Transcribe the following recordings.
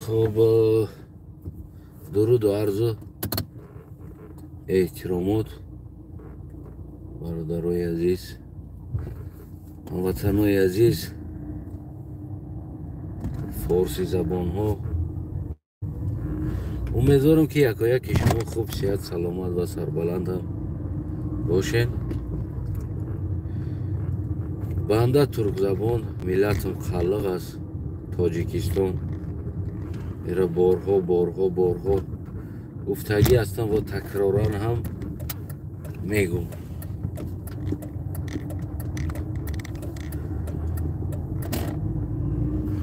Хуб, дуруду арзу эҳтиромот бародарои азиз, ҳамватанои азиз, форси забонҳо. Умедворам, ки якояки шумо хуб, сиҳат, саломат ва сарбаландам бошед. Банда туркзабон, миллатам қаллиқ аст Тоҷикистон. Ира борҳо борҳо борҳо гуфтагӣ ҳастам ва такроран ҳам мегӯм.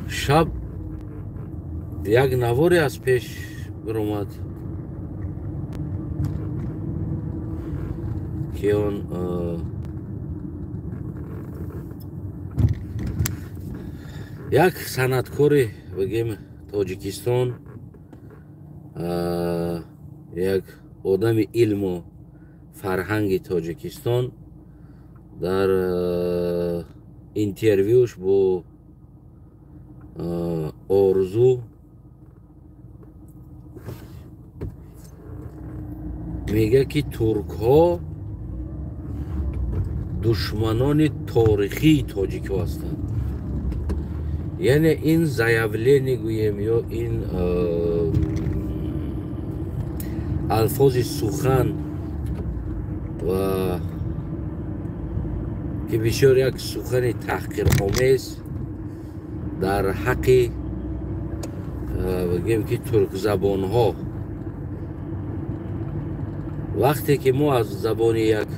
Шаб як наворе аз пеш биромад, ки он як санъаткори, бигем, Тоҷикистон, як одами илму фарҳанги Тоҷикистон дар интервюш бо Орзу мегӯяд, ки туркҳо душманони торихии тоҷикҳо ҳастанд. Яъне ин заявление гӯем ё ин алфози сухан ва ки бисёр як сухани таҳқиромез дар ҳаққи, бигем, ки туркзабонҳо. Вақте ки мо аз забони як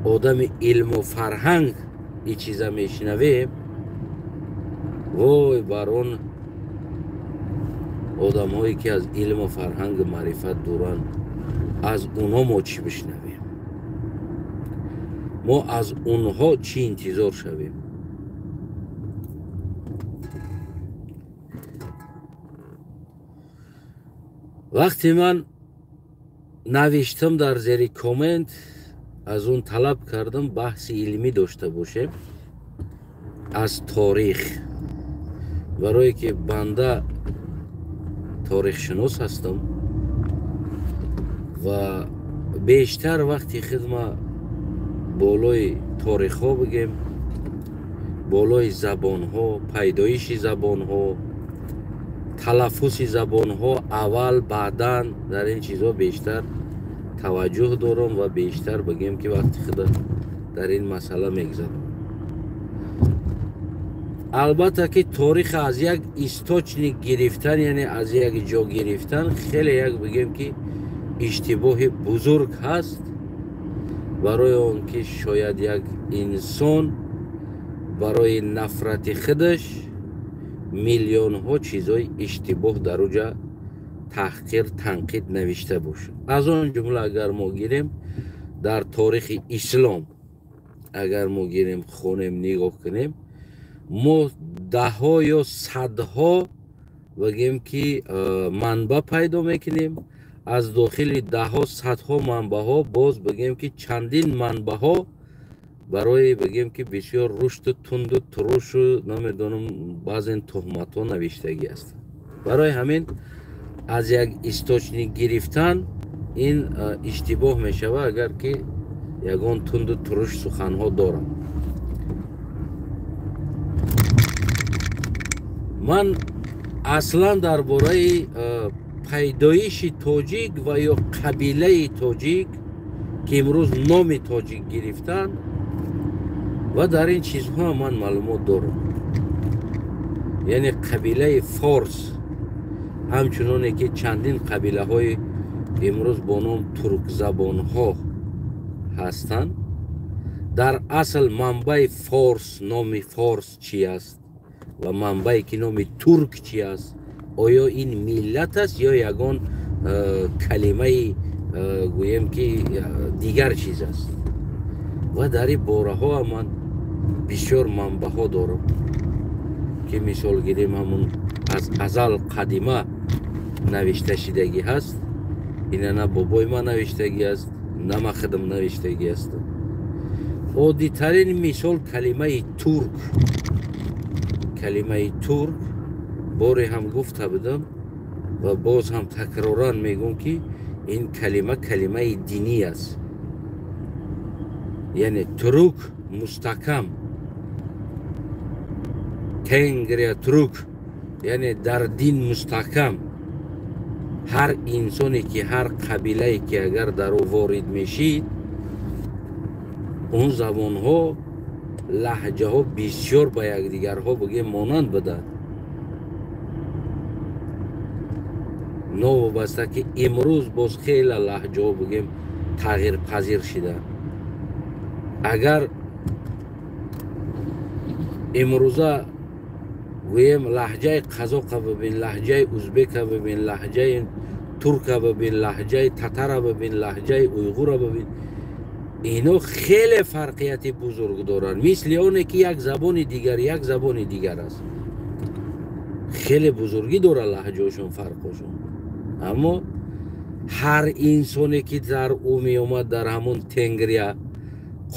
одами илму фарҳанг ин чиза мешунавем, вой бар он одамҳое, ки аз илму фарҳангу маърифат дуранд. Аз онҳо мо чӣ бишнавем? Мо аз онҳо чӣ интизор шавем? Вақте ман навиштам дар зери коммент, аз он талаб кардам баҳси илмӣ дошта бошем аз торих, барое ки банда торихшинос ҳастам ва бештар вақти хидма болои торихҳо, бигем, болои забонҳо, пайдоиши забонҳо, талаффузи забонҳо, аввал, баъдан, дар ин чизҳо бештар таваҷҷӯҳ дорам ва бештар, бигем, ки вақти худа дар ин масъала мегзарам. Албатта, ки торих аз як источник гирифтан, яъне аз як ҷо гирифтан, хеле як, бигем, ки иштибоҳи бузург ҳаст, барои он ки шояд як инсон барои нафрати худаш миллионҳо чизҳои иштибоҳ дар уҷа таҳқир, танқид навишта бошад. Аз он ҷумла, агар мо гирем, дар торихи ислом, агар мо гирем, хонем, нигоҳ кунем, мо даҳҳо ё садҳо, бигем, ки манбаъ пайдо мекунем. Аз дохили даҳҳо, садҳо манбаъҳо боз, бигем, ки чандин манбаъҳо барои, бигем, ки бисёр рушду тунду турушу, намедонам, баъзен туҳматҳо навиштагӣ ҳастанд. Барои ҳамин аз як источник гирифтан ин иштибоҳ мешавад, агар ки ягон тунду туруш суханҳо дорад. Ман аслан дар бораи пайдоиши тоҷик ва ё қабилаи тоҷик, ки имрӯз номи тоҷик гирифтанд, ва дар ин чизҳо ман маълумот дорам. Яъне қабилаи форс, ҳамчуноне ки чандин қабилаҳои имрӯз бо ном туркзабонҳо ҳастанд, дар асл манбаи форс, номи форс чи аст ва манбае ки номи турк чи аст? Оё ин миллат аст ё ягон калимаи, гӯем, ки дигар чиз аст? Ва дар ин бораҳо ман бисёр манбаъҳо дорам, ки мисол гирем, ҳамун аз азал қадима навишта шидагӣ ҳаст. Ина на бобои ман навиштагӣ аст, на ман худам навиштагӣ ҳастам. Оддитарин мисол калимаи турк. Калимаи турк Боре ҳам гуфта будам ва боз ҳам такроран мегӯм, ки ин калима калимаи динӣ аст. Яъне турук мустаҳкам, Тенгрия турук, яъне дар дин мустаҳкам. Ҳар инсоне ки, ҳар қабилае ки агар дар ӯ ворид мешид, он забонҳо, лаҳҷаҳо бисёр ба якдигарҳо бигем монанд буданд. Новобаста ки имрӯз боз хеле лаҳҷаҳо бигем тағйирпазир шиданд. Агар имрӯза гӯем лаҳҷаи қазоқа бибин, лаҳҷаи узбека бибин, лаҳҷаи турка бибин, лаҳҷаи татара бибин, лаҳҷаи уйғура бибин, ино хеле фарқияти бузург доранд. Мисли оне ки як забони дигар, як забони дигар аст. Хеле бузургӣ дорад лаҳҷаошон, фарқошон. Аммо ҳар инсоне ки дар ӯ меомад, дар ҳамон Тенгрия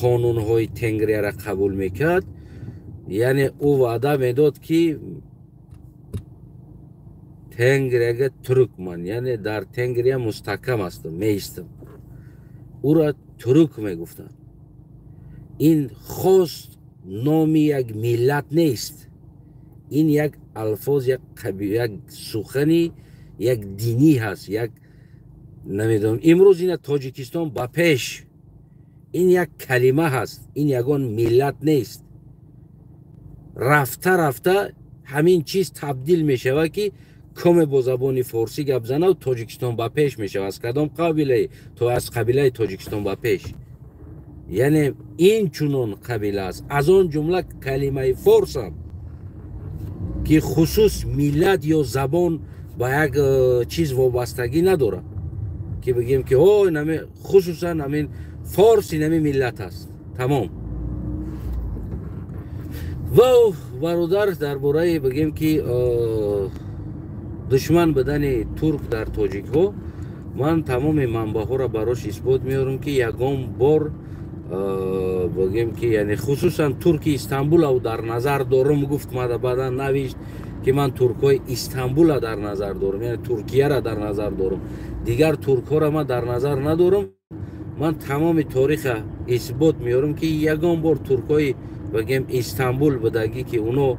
қонунҳои Тенгрияра қабул мекард, яъне ӯ ваъда медод, ки Тенгрияга туркман, яъне дар Тенгрия мустаҳкам ҳастам, меистам. Ӯра турук мегуфтанд. Ин хос номи як миллат нест. Ин як алфоз, як сухани як динӣ ҳаст, як намедонам. Имрӯз ина Тоҷикистон ба пеш, ин як калима ҳаст, ин ягон миллат нест. Рафта рафта ҳамин чиз табдил мешавад, ки коме бо забони форсӣ гап занад, Тоҷикистон ба пеш мешавад. Аз кадом қабилае? То аз қабилаи Тоҷикистон ба пеш. Яъне ин чунон қабила аст. Аз он ҷумла калимаи форсам, ки хусус миллат ё забон ба як чиз вобастагӣ надорад, ки бигем ки хусусан ҳамин форс инами миллат аст, тамом. Ва бародар, дар бораи бигем ки душман будани турк дар тоҷикҳо, ман тамоми манбаъҳоро барош исбот меорам, ки ягон бор бигем ки яъне хусусан турки Истанбула дар назар дорам гуфт, мада баъдан навишт ки ман туркҳои Истанбула дар назар дорам, яъне Туркияра дар назар дорам, дигар туркҳоро ман дар назар надорам. Ман тамоми ториха исбот меорам, ки ягон бор туркҳои бигем Истанбул будагӣ, ки уно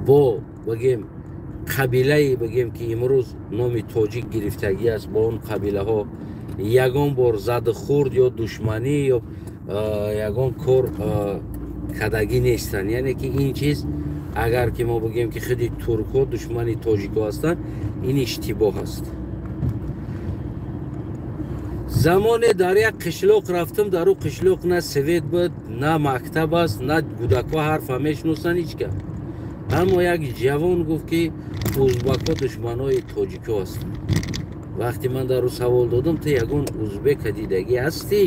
бо бигем қабилаи бигем ки имрӯз номи тоҷик гирифтагӣ аст, бо он қабилаҳо ягон бор заду хурд ё душманӣ ё ягон кор кадагӣ нестанд. Яъне ки ин чиз агар ки мо бигем ки худи туркҳо душмани тоҷикҳо ҳастанд, ин иштибоҳ аст. Замоне дар як қишлоқ рафтам, дар ӯ қишлоқ на свет буд, на мактаб аст, на кӯдакҳо ҳарфа мешиносанд, ҳеҷ кас. Аммо як ҷавон гуфт, ки узбакҳо душманои тоҷикҳо ҳастанд. Вақте ман дар ӯ савол додам, ту ягон узбека дидагӣ ҳастӣ?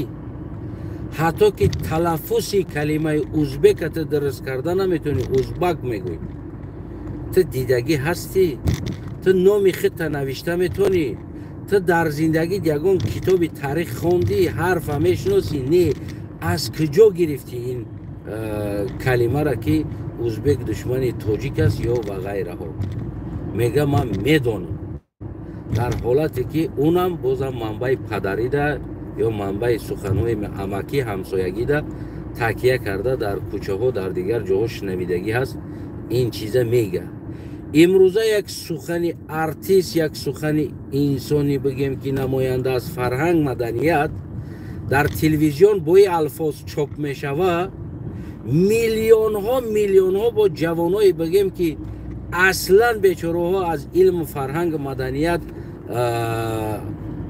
Ҳатто ки талаффуси калимаи узбека ту дуруст карда наметавонӣ, узбак мегӯӣ. Ту дидагӣ ҳастӣ? Ту номи худта навишта метавонӣ? Ту дар зиндагӣ ягон китоби таърих хондӣ, ҳарфа мешиносӣ? Не. Аз куҷо гирифтӣ ин калимара, ки узбек душмани тоҷик аст ё ва ғайраҳо? Мега ман медонам. Дар ҳолате ки унам бозам манбаи падарида ё манбаи суханҳои амакӣ ҳамсоягида такя карда дар кӯчаҳо, дар дигар ҷоҳо шунавидагӣ ҳаст, ин чиза мега. Имрӯза як сухани артист, як сухани инсони бигем ки намоянда аз фарҳанг, маданият дар телевизион бо ин алфоз чоп мешава, миллионҳо миллионҳо бо ҷавоное бигем ки аслан бечораҳо аз илму фарҳангу маданият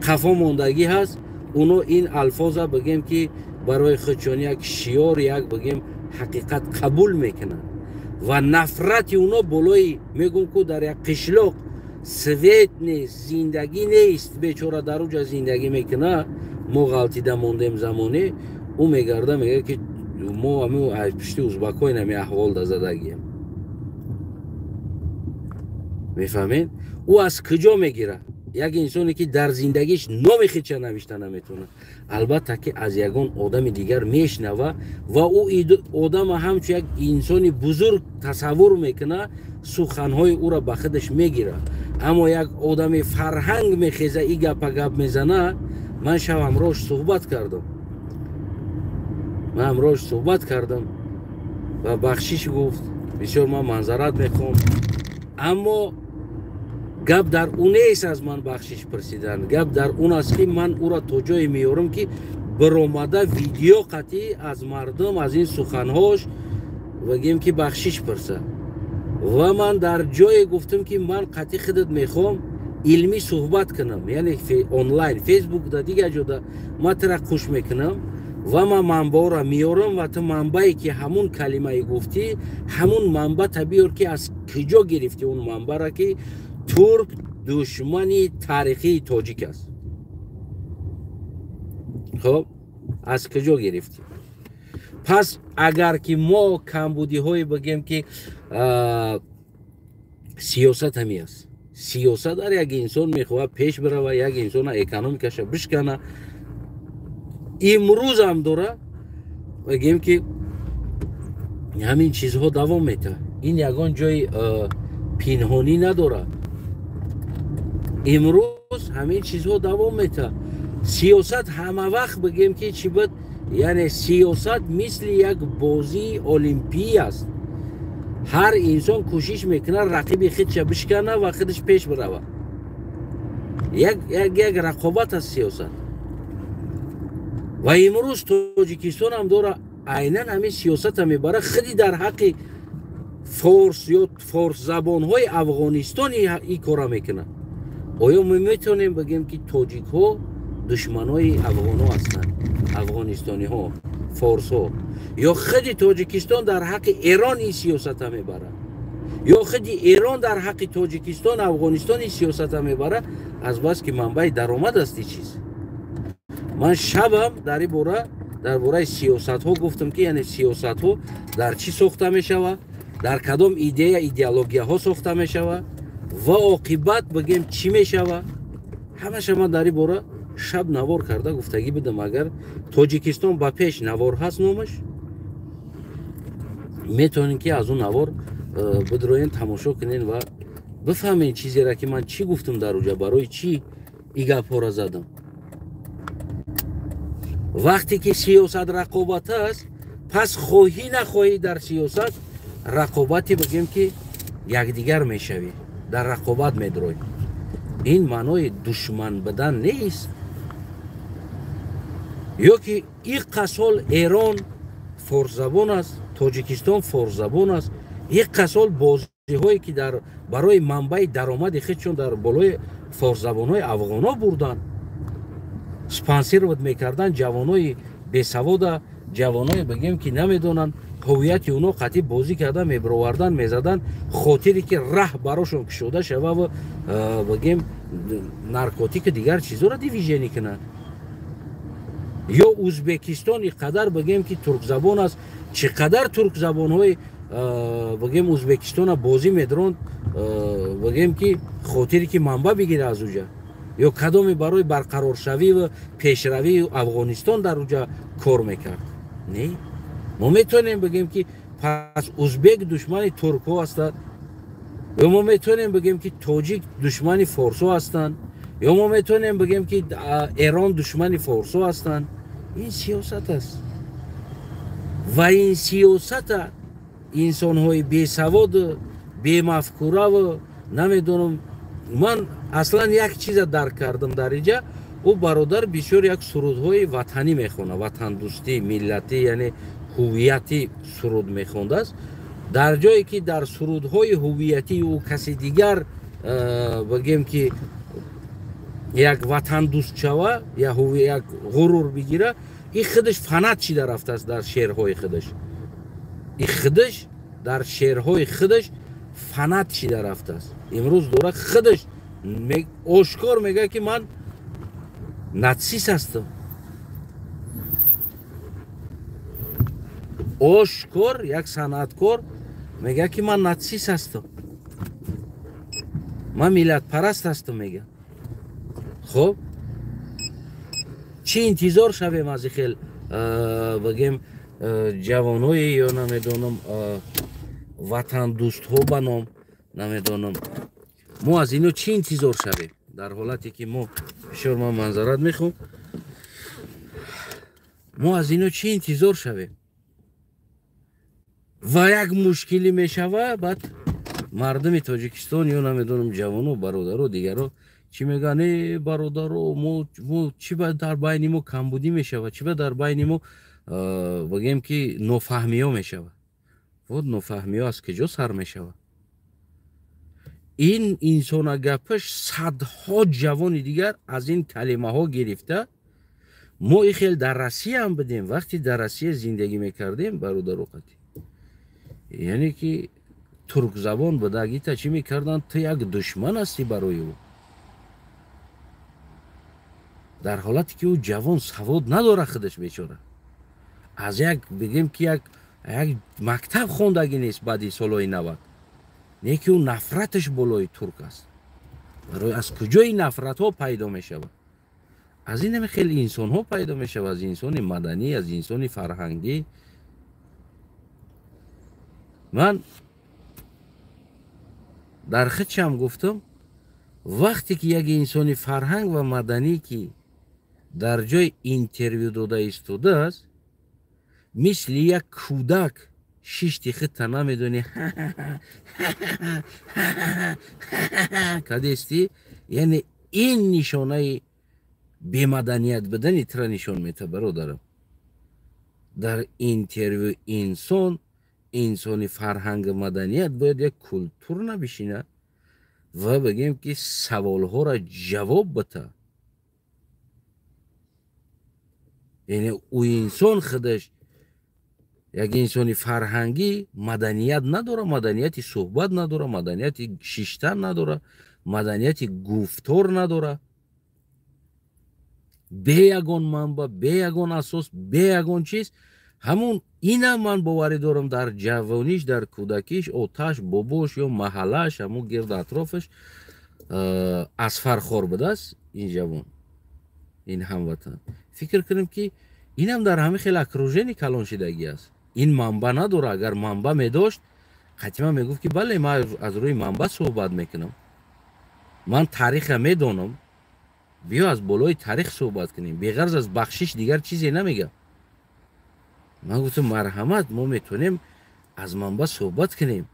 қафо мондагӣ ҳаст, уно ин алфоза бигем ки барои худшон як шиёр, як бигем ҳақиқат қабул мекунанд ва нафрати уно болои мегӯм ку дар як қишлоқ свет нест, зиндагӣ нест, бечора дар уҷа зиндагӣ мекуна. Мо ғалтида мондем замоне, ӯ мегарда мега ки мо ҳамин аз пишти узбакҳо инами аҳвол да задагием. Мефаҳмед? Ӯ аз куҷо мегирад? Як инсоне ки дар зиндагиш номи худша навишта наметавонад, албатта ки аз ягон одами дигар мешнава ва ӯ одама ҳамчун як инсони бузург тасаввур мекунад, суханҳои ӯро ба худаш мегирад. Аммо як одами фарҳанг мехеза, и гапа гап мезана. Ман шав ҳамроҳш суҳбат кардам, ман ҳамроҳш суҳбат кардам ва бахшиш гуфт. Бисёр ман манзарат мехоҳам, аммо гап дар ӯ нест аз ман бахшиш пурсидан. Гап дар он аст, ки ман ӯро то ҷое меёрам, ки биромада видео қатъӣ аз мардум аз ин суханҳош бигем, ки бахшиш пурса. Ва ман дар ҷое гуфтам, ки ман қатъи худат мехоҳам илмӣ суҳбат кунам, яъне онлайн, фейсбукда, дигар ҷода ман тира қуш мекунам ва ман манбаъро меёрам ва ту манбае ки ҳамун калимае гуфтӣ, ҳамун манбаъта биёр, ки аз куҷо гирифтӣ он манбаъра, ки турк душмани таърихии тоҷик аст. Хоб, аз куҷо гирифтӣ? Пас агар ки мо камбудиҳое бигем, ки сиёсат ҳами аст. Сиёсат ҳар як инсон мехоҳад пеш бирава, як инсона экономикаша бишкана. Имрӯзам дора, бигем, ки ҳамин чизҳо давом метавад. Ин ягон ҷои пинҳонӣ надорад. Имрӯз ҳамин чизҳо давом метавад. Сиёсат ҳама вақт, бигем, ки чӣ буд, яъне сиёсат мисли як бозии олимпӣ аст. Ҳар инсон кӯшиш мекунад рақиби худша бишкана ва худаш пеш бирава. Як рақобат аст сиёсат. Ва имрӯз Тоҷикистон ҳам дора айнан ҳамин сиёсата мебара. Худи дар ҳаққи форс ё форсзабонҳои Афғонистон ин кора мекунад. Оё мо метавонем бигем, ки тоҷикҳо душманои афғонҳо ҳастанд, афғонистониҳо, форсҳо? Ё худи Тоҷикистон дар ҳаққи Эрон ин сиёсата мебарад, ё худи Эрон дар ҳаққи Тоҷикистон, Афғонистон ин сиёсата мебарад, азбаски манбаи даромад аст ин чиз. Ман шабам дар ин бора, дар бораи сиёсатҳо гуфтам, ки яъне сиёсатҳо дар чӣ сохта мешавад, дар кадом идея, идеологияҳо сохта мешавад ва оқибат, бигем, чӣ мешавад. Ҳамаша ман дар ин бора шаб навор карда гуфтагӣ будам. Агар Тоҷикистон ба пеш навор ҳаст номаш, метавонем, ки аз он навор бидроен, тамошо кунен ва бифаҳмем чизеро, ки ман чӣ гуфтам дар уҷа, барои чӣ и гапҳоро задам. Вақте ки сиёсат рақобат аст, пас хоҳӣ нахоҳӣ дар сиёсат рақобате, бигем, ки якдигар мешавӣ, дар рақобат медроӣ. Ин маънои душман будан нест. Ё ки иққа сол Эрон форсзабон аст, Тоҷикистон форсзабон аст, иққа сол бозиҳое ки дар барои манбаи даромади худшон дар болои форсзабонҳои афғонҳо бурданд, спонсировать мекарданд ҷавонои бесавода, ҷавоное, бигем, ки намедонанд ҳуввияти онҳо, қатъи бозӣ карда мебировардан, мезаданд, хотире ки раҳ барошон кушода шава ва, бигем, наркотика, дигар чизҳоро движение кунанд. Ё Узбекистон иқадар, бигем, ки туркзабон аст, чӣ қадар туркзабонҳои, бигем, Узбекистона бозӣ медронд, бигем, ки хотире ки манбаъ бигира аз уҷа, ё кадоме барои барқароршавӣ ва пешравии Афғонистон дар уҷа кор мекард? Не, мо метавонем бигем, ки пас узбек душмани туркҳо ҳастанд, ё мо метавонем бигем, ки тоҷик душмани форсҳо ҳастанд, ё мо метавонем бигем, ки Эрон душмани форсҳо ҳастанд. Ин сиёсат аст ва ин сиёсата инсонҳои бесаводу бемафкураву намедонам. Ман аслан як чиза дарк кардам дар инҷа. Ӯ бародар бисёр як сурудҳои ватанӣ мехонад, ватандӯстӣ, миллатӣ, яъне ҳуввиятӣ суруд мехондааст. Дар ҷое ки дар сурудҳои ҳуввиятии ӯ каси дигар, бигем, ки як ватандӯст шава, як ғурур бигира, ин худаш фанат шида рафтааст дар шеърҳои худаш. Ин худаш дар шеърҳои худаш фанат шида рафтааст. Имрӯз дора худаш ошкор мегӯяд, ки ман нацис ҳастам. Ошкор як санъаткор мегӯяд, ки ман нацис ҳастам, ман миллатпараст ҳастам, мегӯяд. Хоб, чӣ интизор шавем аз хел бигем ҷавонҳое ё намедонам ватандӯстҳо ба ном намедонам, мо аз ино чӣ интизор шавем дар ҳолате ки мо бисёр, ман манзарат мехоҳам, мо аз ино чӣ интизор шавем? Ва як мушкилӣ мешава, баъд мардуми Тоҷикистон ё намедонам ҷавоно, бародаро, дигаро чӣ мегӯянд? Э, бародаро, мо чӣ ба дар байни мо камбудӣ мешава, чӣ ба дар байни мо бигем ки нофаҳмиҳо мешава? Вот нофаҳмиҳо аз куҷо сар мешава? Ин инсона гапаш садҳо ҷавони дигар аз ин калимаҳо гирифта. Мо и хел дар Россияам будем, вақте дар Россия зиндагӣ мекардем, бародаро, қатӣ, яъне ки туркзабон будагита чӣ мекарданд? Ту як душман ҳастӣ барои ӯ, дар ҳолате ки ӯ ҷавон савод надорад, худаш бечора аз як бигем ки як мактаб хондагӣ нест баъди солҳои 90, не ки ӯ нафраташ болои турк аст. Барои аз куҷои нафратҳо пайдо мешавад? Аз ин ҳами хеле инсонҳо пайдо мешавад, аз инсони маданӣ, аз инсони фарҳангӣ. Ман дар худшам гуфтам, вақте ки як инсони фарҳанг ва маданӣ ки дар ҷои интервю дода истодааст, мисли як кӯдак шишти худта намедонӣ кадестӣ, яъне ин нишонаи бемаданият будани тура нишон метавад, бародарам. Дар интервю инсон, инсони фарҳангу маданият бояд як культурно бишинад ва бигем ки саволҳоро ҷавоб бита. Яъне ӯ инсон худаш як инсони фарҳангӣ маданият надора, маданияти суҳбат надора, маданияти шиштан надора, маданияти гуфтор надора. Бе ягон манба, бе ягон асос, бе ягон чиз. Ҳамун инам ман боварӣ дорам, дар ҷавониш, дар кӯдакиш оташ, бобош ё маҳаллааш, ҳамун гирду атрофаш аз фархор будааст ин ҷавон, ин ҳамватан. Фикр кунем ки инам дар ҳамин хел окружени калон шидагӣ аст. Ин манба надора. Агар манба медошт, қатъиман мегуфт ки бале, ман аз рӯи манба суҳбат мекунам, ман тариха медонам, биё аз болои тарих суҳбат кунем, беғарз аз бахшиш дигар чизе намегам. Ман гуфтам марҳамат, мо метавонем аз манба суҳбат кунем.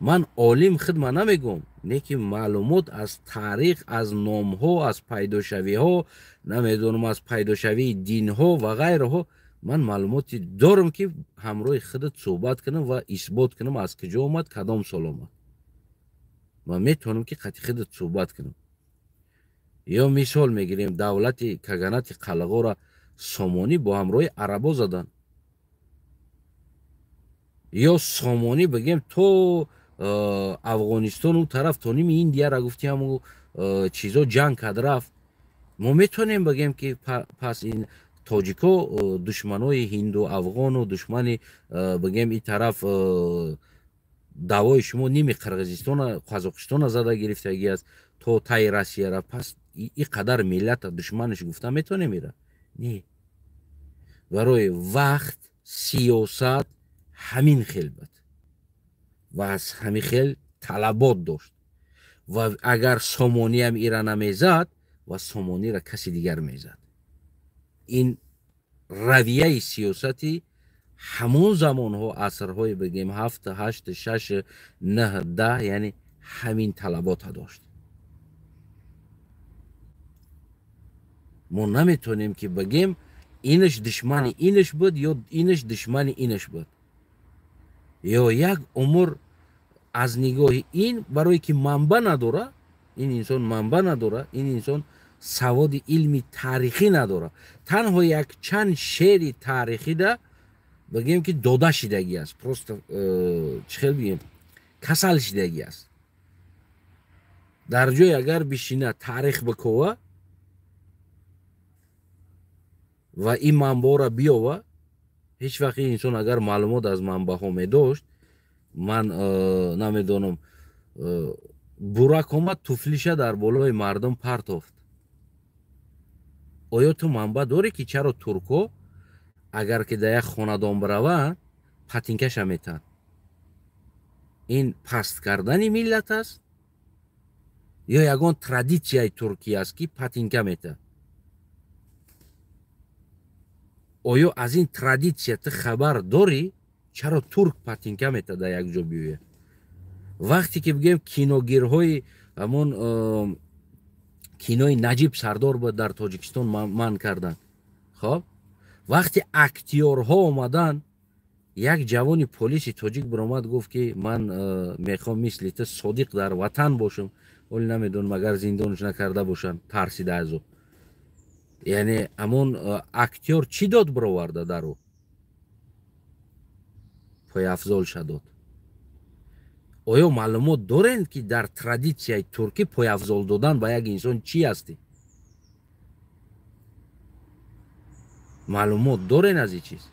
Ман олим хидма намегӯм, не ки маълумот аз таърих, аз номҳо, аз пайдошавиҳо, намедонам аз пайдошавии динҳо ва ғайраҳо ман маълумоти дорам ки ҳамроҳи худат суҳбат кунам ва исбот кунам аз куҷо омад, кадом сол омад. Ман метавонам ки қати худат суҳбат кунам. Ё мисол мегирем давлати каганати Қалғора Сомонӣ бо ҳамроҳи арабо задан, ё Сомонӣ бигем то Афғонистон, ӯ тараф то ними Индияра гуфти ҳаму чизо ҷанг кард рафт. Мо метавонем бигем ки пас ин тоҷико душманои ҳинду афғону душмани бигем ин тараф давои шумо ними Қирғизистона, Қазоқистона зада гирифтагӣ аст то таи Россияра, пас ин қадар миллата душманаш гуфта метавонем ира? Не, барои вақт сиёсат ҳамин хел буд ва аз ҳамин хел талабот дошт. Ва агар Сомониам ира намезад, ва Сомонира каси дигар мезад. Ин равияи сиёсати ҳамон замонҳо, асрҳои бигем 7, 8, 6, 9, 10, яъне ҳамин талабота дошт. Мо наметавонем ки бигем инаш душмани инаш буд ё инаш душмани инаш буд, ё як умр аз нигоҳи ин, барое ки манба надора, ин инсон манба надора, ин инсон саводи илми таърихӣ надора, танҳо як чанд шеъри таърихида бигем ки дода шидагӣ аст, просто чӣ хел бигем, касал шидагӣ аст. Дар ҷой агар бишина таърих бикова ва ин манбаҳоро биёва, ҳеҷ вақт ин инсон агар маълумот аз манбаъҳо медошт, ман намедонам, бурак омад туфлиша дар болои мардум партофт. Оё ту манбаъ дорӣ, ки чаро туркҳо агар ки дар як хонадон бираванд, патинкаша метаҳанд? Ин паст кардани миллат аст ё ягон традитсияи туркӣ аст, ки патинка метаҳад? Оё аз ин традитсия ту хабар дорӣ, чаро турк патинка метаҳад дар як ҷо биёяд? Вақте ки бигӯем киногирҳои ҳамон кинои Наҷиб Сардор буд дар Тоҷикистон манъ карданд. Хоб, вақте актёрҳо омаданд, як ҷавони полиси тоҷик биромад, гуфт, ки ман мехоҳам мисли ту содиқ дар ватан бошам. Ҳоле намедонам, агар зиндонаш накарда бошанд, тарсида аз ӯ. Яъне ҳамон актёр чӣ дод бироварда дар ӯ? Пойафзолша дод. Оё маълумот доред, ки дар традитсияи туркӣ пойафзол додан ба як инсон чӣ ҳастӣ? Маълумот доред аз ин чиз?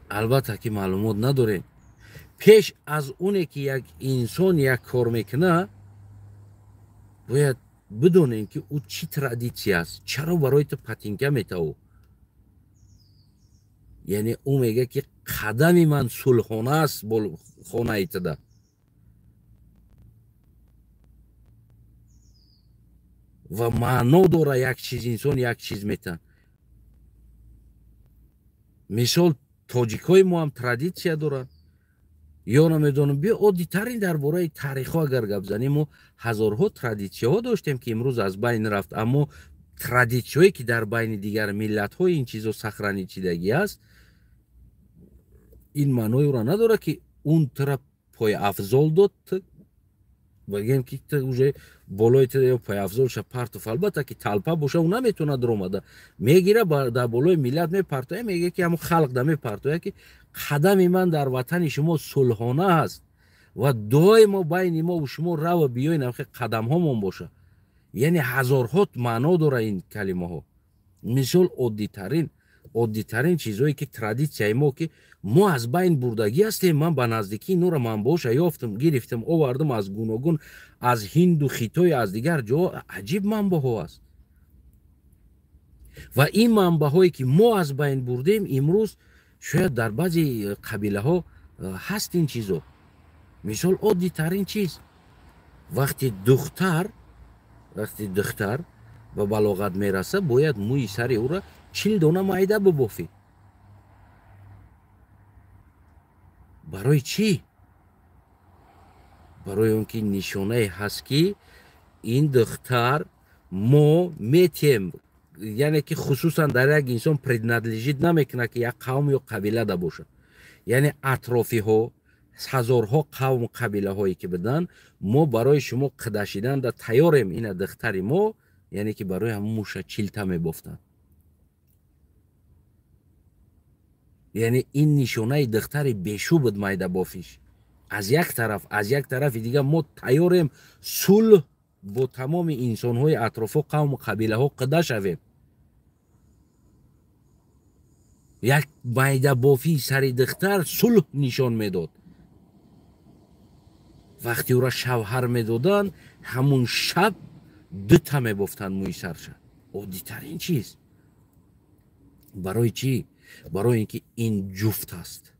Албатта ки маълумот надоред. Пеш аз оне ки як инсон як кор мекунад, бояд бидонем, ки ӯ чӣ традитсия аст, чаро барои ту патинка метаву. Яъне ӯ мегӯяд, ки қадами ман сулҳона аст бо хонаи туда. Ва маъно дора, як чиз инсон як чиз метаҳад. Мисол, тоҷикҳои мо ҳам традитсия доранд. Ё намедонам, биё оддитарин дар бораи таърихҳо агар гап занем, мо ҳазорҳо традитсияҳо доштем, ки имрӯз аз байн рафт. Аммо традитсияҳое, ки дар байни дигар миллатҳо ин чизо сохранить шидагӣ аст, ин маънои ӯро надорад, ки он тура пойафзол дод, бигем, ки ту уже болои ту ё пойафзолша партов. Албатта ки толпа боша, ӯ наметавонад ромада, мегира, дар болои миллат мепартоя, мегӯяд, ки ҳамон халқ да мепартоя, ки қадами ман дар ватани шумо сулҳона аст ва доимо байни мо ва шумо рава биёин, ҳамхе қадамҳомон боша. Яъне ҳазорҳо маъно дора ин калимаҳо. Мисол, оддитарин чизҳое, ки традитсияи мо, ки мо аз байн бурдагӣ ҳастем. Ман ба наздикии инора манбаоша ёфтам, гирифтам, овардам аз гуногун, аз ҳинду хитой, аз дигар ҷо. Аҷиб манбаъҳо аст. Ва ин манбаъҳое, ки мо аз байн бурдем, имрӯз шояд дар баъзе қабилаҳо ҳаст ин чизо. Мисол, оддитарин чиз, вақте духтар ба балоғат мерасад, бояд мӯи сари ӯро 40 дона майда бибофӣ. Барои чӣ? Барои он ки нишонае ҳаст, ки ин духтар мо метиҳем. Яъне ки хусусан дар як инсон принадлежит намекунад, ки як қавм ё қабила да бошад. Яъне атрофиҳо, ҳазорҳо қавму қабилаҳое ки буданд, мо барои шумо қидашидан да тайёрем, ина духтари мо. Яъне ки барои ҳамун муша чилта мебофтанд. Яъне ин нишонаи духтари бешу буд, майда бофиш аз як тараф, аз як тарафи дигар мо тайёрем сулҳ бо тамоми инсонҳои атрофо, қавму қабилаҳо қида шавем. Як майдабофии сари духтар сулҳ нишон медод. Вақте ӯра шавҳар медоданд, ҳамун шаб дута мебофтанд мӯи сарша. Оддитарин чиз. Барои чӣ? Барои ин ки ин ҷуфт аст,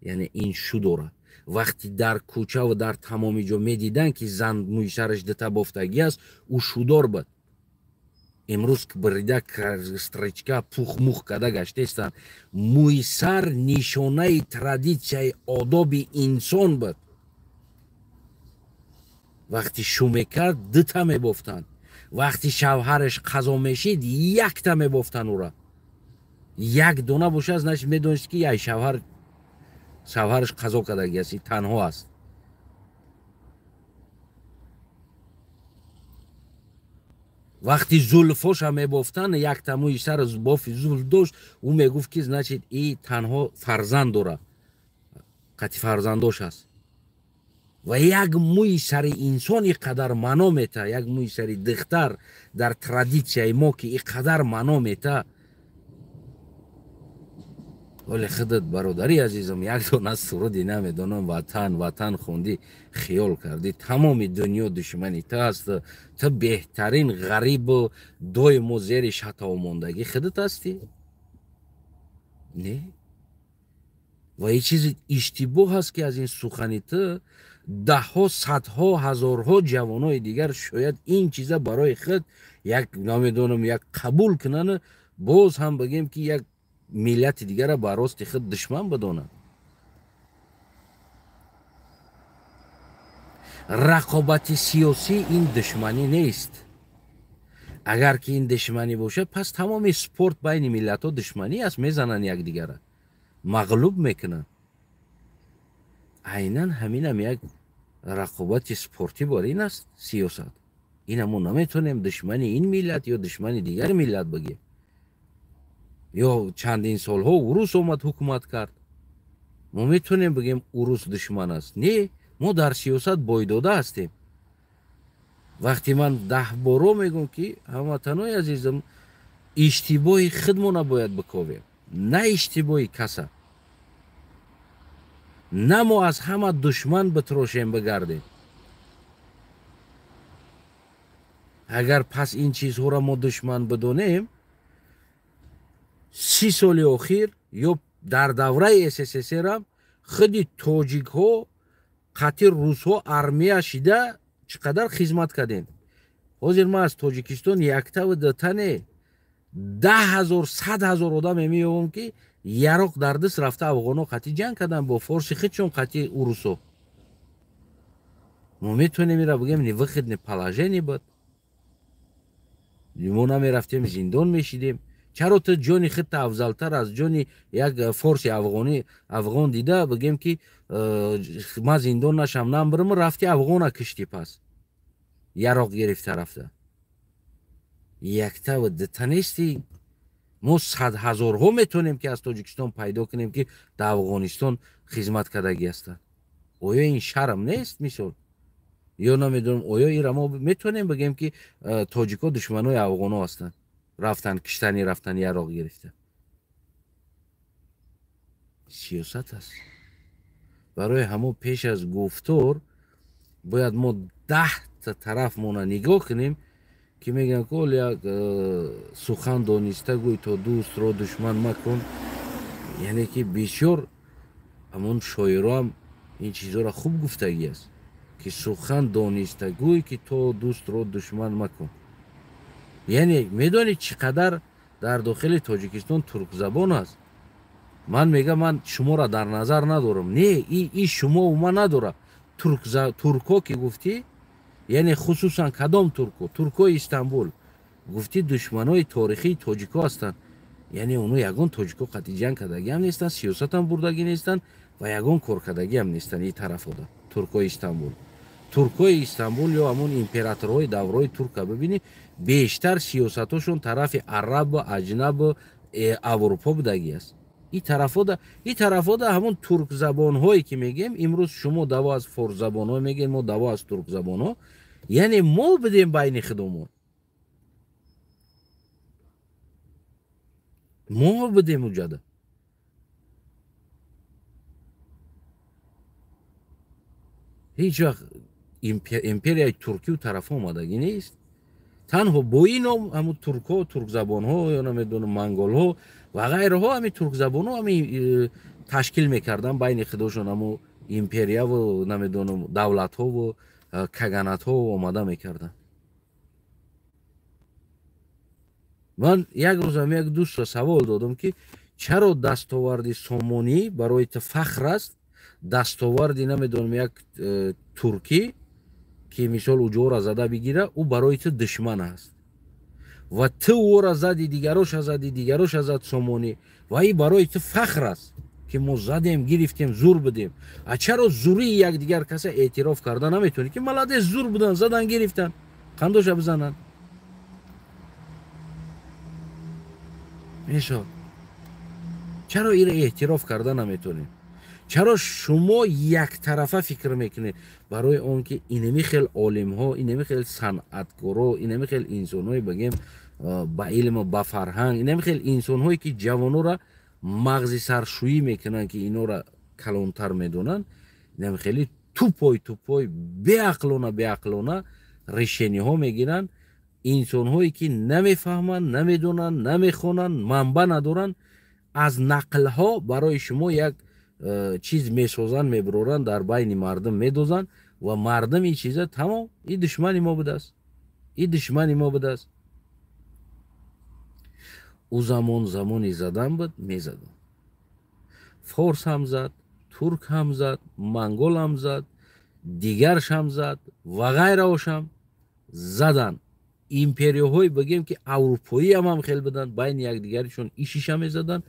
яъне ин шу дорад. Вақти дар кӯча ва дар тамоми ҷо медиданд, ки зан мӯи сараш дута бофтагӣ аст, ӯ шудор буд. Имрӯз бирида, стрижка, пух-мух карда гаштаистанд. Мӯи сар нишонаи традитсияи одоби инсон буд. Вақти шу мекард, дута мебофтанд. Вақти шавҳараш қазо мешид, якта мебофтанд ӯра. Як дона бошад, значит, медонист, ки яй шавҳараш қазо кардагӣ аст, танҳо аст. Вақти зулфоша мебофтанд, якта мӯи сар бофи зулф дошт, ӯ мегуфт, ки значит, и танҳо фарзанд дорад, қати фарзандош аст. Ва як мӯи сари инсон ин қадар маъно мета, як мӯи сари духтар дар традитсияи мо ки ин қадар маъно мета. Вале худат, бародари азизам, як дона суруди намедонам, ватан ватан хондӣ, хиёл кардӣ тамоми дунё душмани ту аст. Ту беҳтарин ғарибу доимо зери шатовмондагӣ худат ҳастӣ. Не, ва ин чизи иштибоҳ аст, ки аз ин сухани ту даҳҳо, садҳо, ҳазорҳо ҷавонои дигар шояд ин чиза барои худ як намедонам як қабул кунанд, боз ҳам бигем ки як миллати дигара ба рости худ душман бидонад. Рақобати сиёсӣ ин душманӣ нест. Агар ки ин душманӣ бошад, пас тамоми спорт байни миллатҳо душманӣ аст, мезананд якдигара, мағлуб мекунанд. Айнан ҳаминам як рақобати спортӣ бор ин аст сиёсат. Ина мо наметонем душмани ин миллат ё душмани дигар миллат бигем. Ё чандин солҳо урус омад ҳукумат кард, мо метонем бигем урус душман аст? Не, мо дар сиёсат бойдода ҳастем. Вақте ман 10 боро мегӯм ки ҳамватанои азизам, иштибоҳи худмона бояд биковем, на иштибоҳи каса. На мо аз ҳама душман битрошем бигардем. Агар пас ин чизҳоро мо душман бидонем, 30 соли охир ё дар давраи СССР худи тоҷикҳо қатъи русҳо армия шида чӣ қадар хизмат кардем. Ҳозир ман аз Тоҷикистон яктаву дутане 10 000, 100 000 одам меёбам, ки яроқ дар даст рафта афғонҳо қатъи ҷанг карданд бо форси худшон қатъи урусҳо. Мо метавонем ира бигем невыходное положение буд. Мо намерафтем, зиндон мешидем. Чаро ту ҷони худта афзалтар аз ҷони як форси афғон дида бигем ки ман зиндон нашам, нам бирам, рафти афғона киштӣ, пас яроқ гирифта рафта. Яктаву дута нести. Мо садҳазорҳо метавонем ки аз Тоҷикистон пайдо кунем, ки дар Афғонистон хизмат кардагӣ ҳастанд. Оё ин шарм нест, мисол? Ё намедонам, оё ира мо метавонем бигем ки тоҷикҳо душманои афғонҳо ҳастанд, рафтан киштани, рафтан яроқ гирифта? Сиёсат аст. Барои ҳамо пеш аз гуфтор бояд мо 10 тарафмона нигоҳ кунем, ки мегӯянд ки як сухан дониста гӯй, то дӯстро душман макун. Яъне ки бисёр ҳамон шоироам ин чизҳоро хуб гуфтагӣ аст, ки сухан дониста гӯй, ки то дӯстро душман макун. Яъне медонед чӣ қадар дар дохили Тоҷикистон туркзабон аст? Ман мегӯям, ман шуморо дар назар надорам. Не, и шумо ман надорам. Туркҳо ки гуфтӣ, яъне хусусан кадом турко? Туркҳои Истанбул гуфтӣ душманои торихии тоҷикҳо ҳастанд. Яъне оно ягон тоҷикҳо қатъи ҷанг кардагиам нестанд, сиёсатам бурдагӣ нестанд ва ягон кор кардагиам нестанд. И тарафода туркҳои Истанбул, туркҳои Истанбул ё ҳамон императорҳои давраи турка бибинӣ, бештар сиёсатҳошон тарафи арабу аҷнабу Аврупо будагӣ аст. И тарафода ҳамон туркзабонҳое ки мегӯем имрӯз, шумо даво аз форсзабонҳо мегӯем, мо даво аз туркзабонҳо, яъне мо будем байни худомон, мо будем уҷада. Ҳеҷ вақт империяи туркию тараф омадагӣ нест. Танҳо бо ин ном ҳамун туркҳо, туркзабонҳо ё намедонам монголҳо ва ғайраҳо, ҳамин туркзабонҳо ҳамин ташкил мекарданд байни худошон ҳамун империяву намедонам давлатҳову каганатҳо омада мекарданд. Ман як рӯзам як дӯстро савол додам, ки чаро дастоварди сомонӣ барои ту фахр аст, дастоварди намедонам як туркӣ ки мисол уҷора зада бигира, ӯ барои ту душман аст, ва ту ӯро зади, дигароша зади, дигароша зад сомонӣ, ва и барои ту фахр аст, ки мо задем, гирифтем, зур будем. А чаро зурии якдигар каса эътироф карда наметавонӣ, ки молодец, зур будан, задан, гирифтан, қандоша бизананд? Мисол, чаро ира эътироф карда наметавонем? Чаро шумо яктарафа фикр мекунед? Барои он ки инами хел олимҳо, инами хел санъаткоро, инами хел инсонҳое бигем ба илму ба фарҳанг, инами хел инсонҳое ки ҷавонора мағзи саршӯӣ мекунанд, ки инора калонтар медонанд, инам хеле тупой тупой, беақлона беақлона решениҳо мегиранд. Инсонҳое ки намефаҳманд, намедонанд, намехонанд, манба надоранд, аз нақлҳо барои шумо як чиз месозанд, мебароранд, дар байни мардум медозанд ва мардум ин чиза тамом, ин душмани мо будааст, ин душмани мо будааст. Ӯ замон замони задан буд, мезаданд. Форс ҳам зад, турк ҳам зад, монгол ҳам зад, дигарш ҳам зад ва ғайраошам заданд. Империяҳое бигем ки аврупоӣ ҳам хел буданд, байни якдигаришон ишиша мезаданд,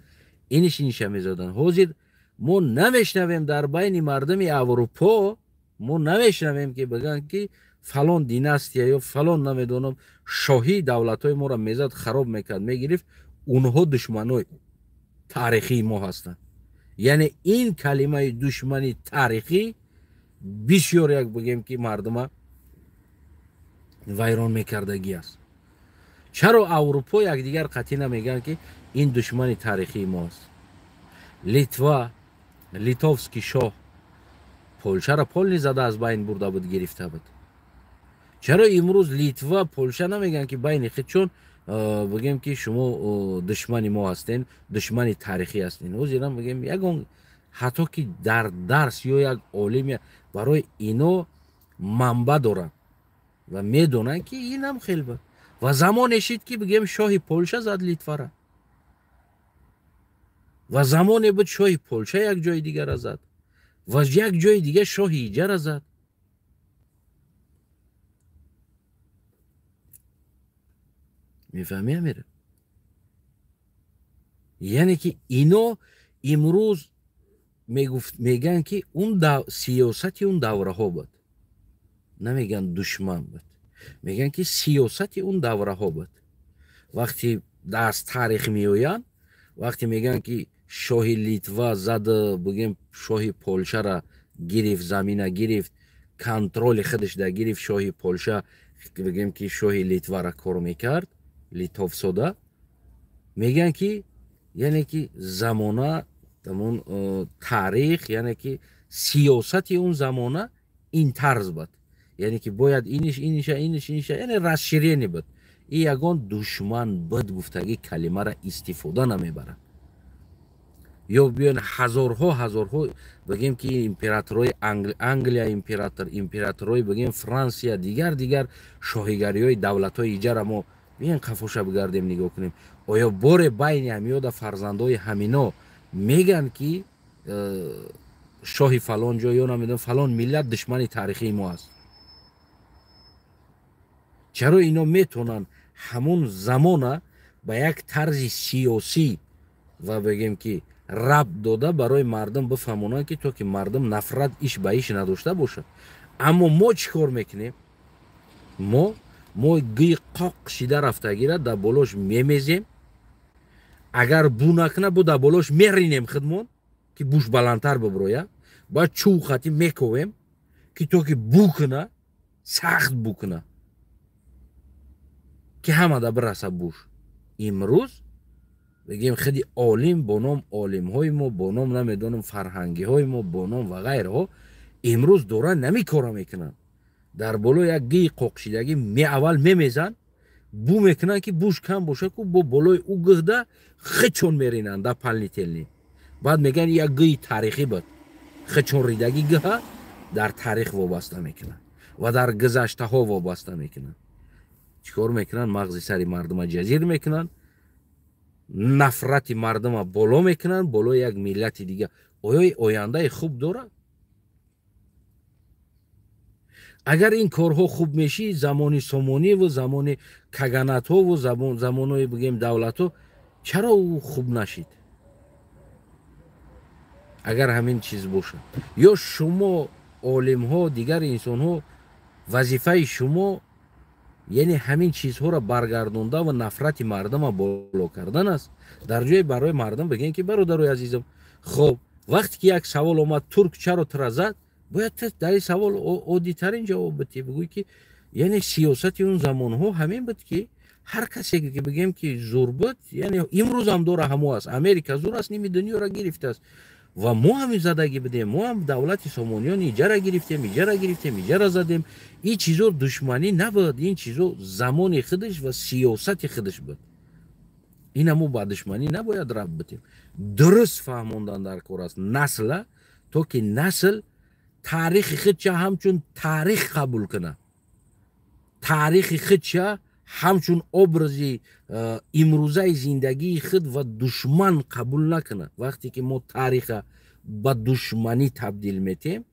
иниш иниша мезаданд. Ҳозир мо намешнавем дар байни мардуми Аврупо, мо намешнавем ки бигӯянд ки фалон династия ё фалон намедонам шоҳии давлатҳои моро мезад, хароб мекард, мегирифт. Онҳо душманои таърихии мо ҳастанд. Яъне ин калимаи душмани таърихӣ бисёр як бигем ки мардума вайрон мекардагӣ аст. Чаро Аврупо якдигар қатъӣ намегӯянд ки ин душмани таърихии мо аст? Литва, литовский шоҳ Полшаро полни зада аз байн бурда буд, гирифта буд. Чаро имрӯз Литва, Полша намегӯянд ки байни хед, чун бигем ки шумо душмани мо ҳастен, душмани таърихӣ ҳастен. Ҳозирам бигем ягон ҳатто ки дар дарс ё як олим барои ино манба доранд ва медонанд ки инам хел буд. Ва замоне шид ки бигем шоҳи Полша зад Литвара, ва замоне буд шоҳи Полша як ҷои дигара зад ва як ҷои дига шоҳи иҷара зад. Мефаҳмӣ, Амира? Яъне ки ино имрӯз мегӯянд ки он сиёсати он давраҳо буд, намегӯянд душман буд, мегӯянд ки сиёсати он давраҳо буд. Вақте аз таърих меоянд, вақте мегӯянд ки шоҳи Литва зад, бигем шоҳи Полшара гирифт, замина гирифт, контроли худаш да гирифт, шоҳи Полша бигем ки шоҳи Литвара кор мекард, литовсода, мегӯянд ки яъне ки замона, ҳамон таърих, яъне ки сиёсати он замона ин тарз буд, яъне ки бояд иниш иниша иниш иниша, яъне расширение буд. И ягон душман буд гуфтагӣ калимара истифода намебарад. Ё биён ҳазорҳо ҳазорҳо бигем ки императорҳои Англия, императорҳои бигем Франсия, дигар дигар шоҳигариҳои давлатҳои иҷара мо биён қафоша бигардем, нигоҳ кунем. Оё боре байни ҳамиёда фарзандҳои ҳамино мегӯянд ки шоҳи фалон ҷо ё намедонам фалон миллат душмани таърихии мо аст? Чаро ино метавонанд ҳамон замона ба як тарзи сиёсӣ ва бигем ки рабт дода барои мардум бифаҳмонанд ки то ки мардум нафрат иш ба иш надошта бошад? Аммо мо чӣ кор мекунем? Мо гӯи қоқ шида рафтагира дар болош мемезем, агар бу накуна, бу дар болош меринем худмон ки буш баландтар биброяд, баъд чӯб хати мековем ки то ки бу куна, сахт бу куна, ки ҳамада бираса буш. Имрӯз бигем худи олим бо ном олимҳои мо, бо ном намедонам фарҳангиҳои мо, бо ном ва ғайраҳо имрӯз доранд нами кора мекунанд. Дар боло як гии қоқшидагӣ аввал мемезанд, бу мекунанд ки буш кам бошад, ку бо болои ӯ гӯҳда хичон меринанд дар палнителни. Баъд мегӯянд як гӯи таърихӣ буд. Хичон ридагӣ гӯҳа дар таърих вобаста мекунанд ва дар гузаштаҳо вобаста мекунанд. Чӣ кор мекунанд? Мағзи сари мардума ҷазир мекунанд, нафрати мардума боло мекунанд болои як миллати дига. Оё ояндаи хуб дорад? Агар ин корҳо хуб мешӣ, замони сомонӣ ва замони каганатҳо ва замонҳои бигем давлатҳо чаро ӯ хуб нашид? Агар ҳамин чиз бошад, ё шумо олимҳо, дигар инсонҳо, вазифаи шумо яъне ҳамин чизҳоро баргардонда ва нафрати мардума боло кардан аст. Дар ҷое барои мардум бигем ки бародарои азизам, хоб вақте ки як савол омад, турк чаро тура зад, бояд дар ин савол оддитарин ҷавоб бидиҳӣ, бигӯӣ ки яъне сиёсати он замонҳо ҳамин буд ки Ҳар касе ки бигем ки зур буд, яъне имрӯзам дора ҳамо аст. Америка зур аст, ними дунёро гирифтааст. Ва мо ҳам задагӣ будем, мо ҳам давлати Сомониён иҷара гирифтем, иҷара гирифтем, иҷара задем. Ин чизо душманӣ набуд, ин чизо замони худаш ва сиёсати худаш буд. Ина мо ба душманӣ набояд рабт битем. Дуруст фаҳмондан дар кор аст насла, то ки насл таърихи худша ҳамчун таърих қабул кунад, таърихи худша ҳамчун образи имрӯзаи зиндагии худ ва душман қабул накунад. Вақте ки мо таъриха ба душманӣ табдил метем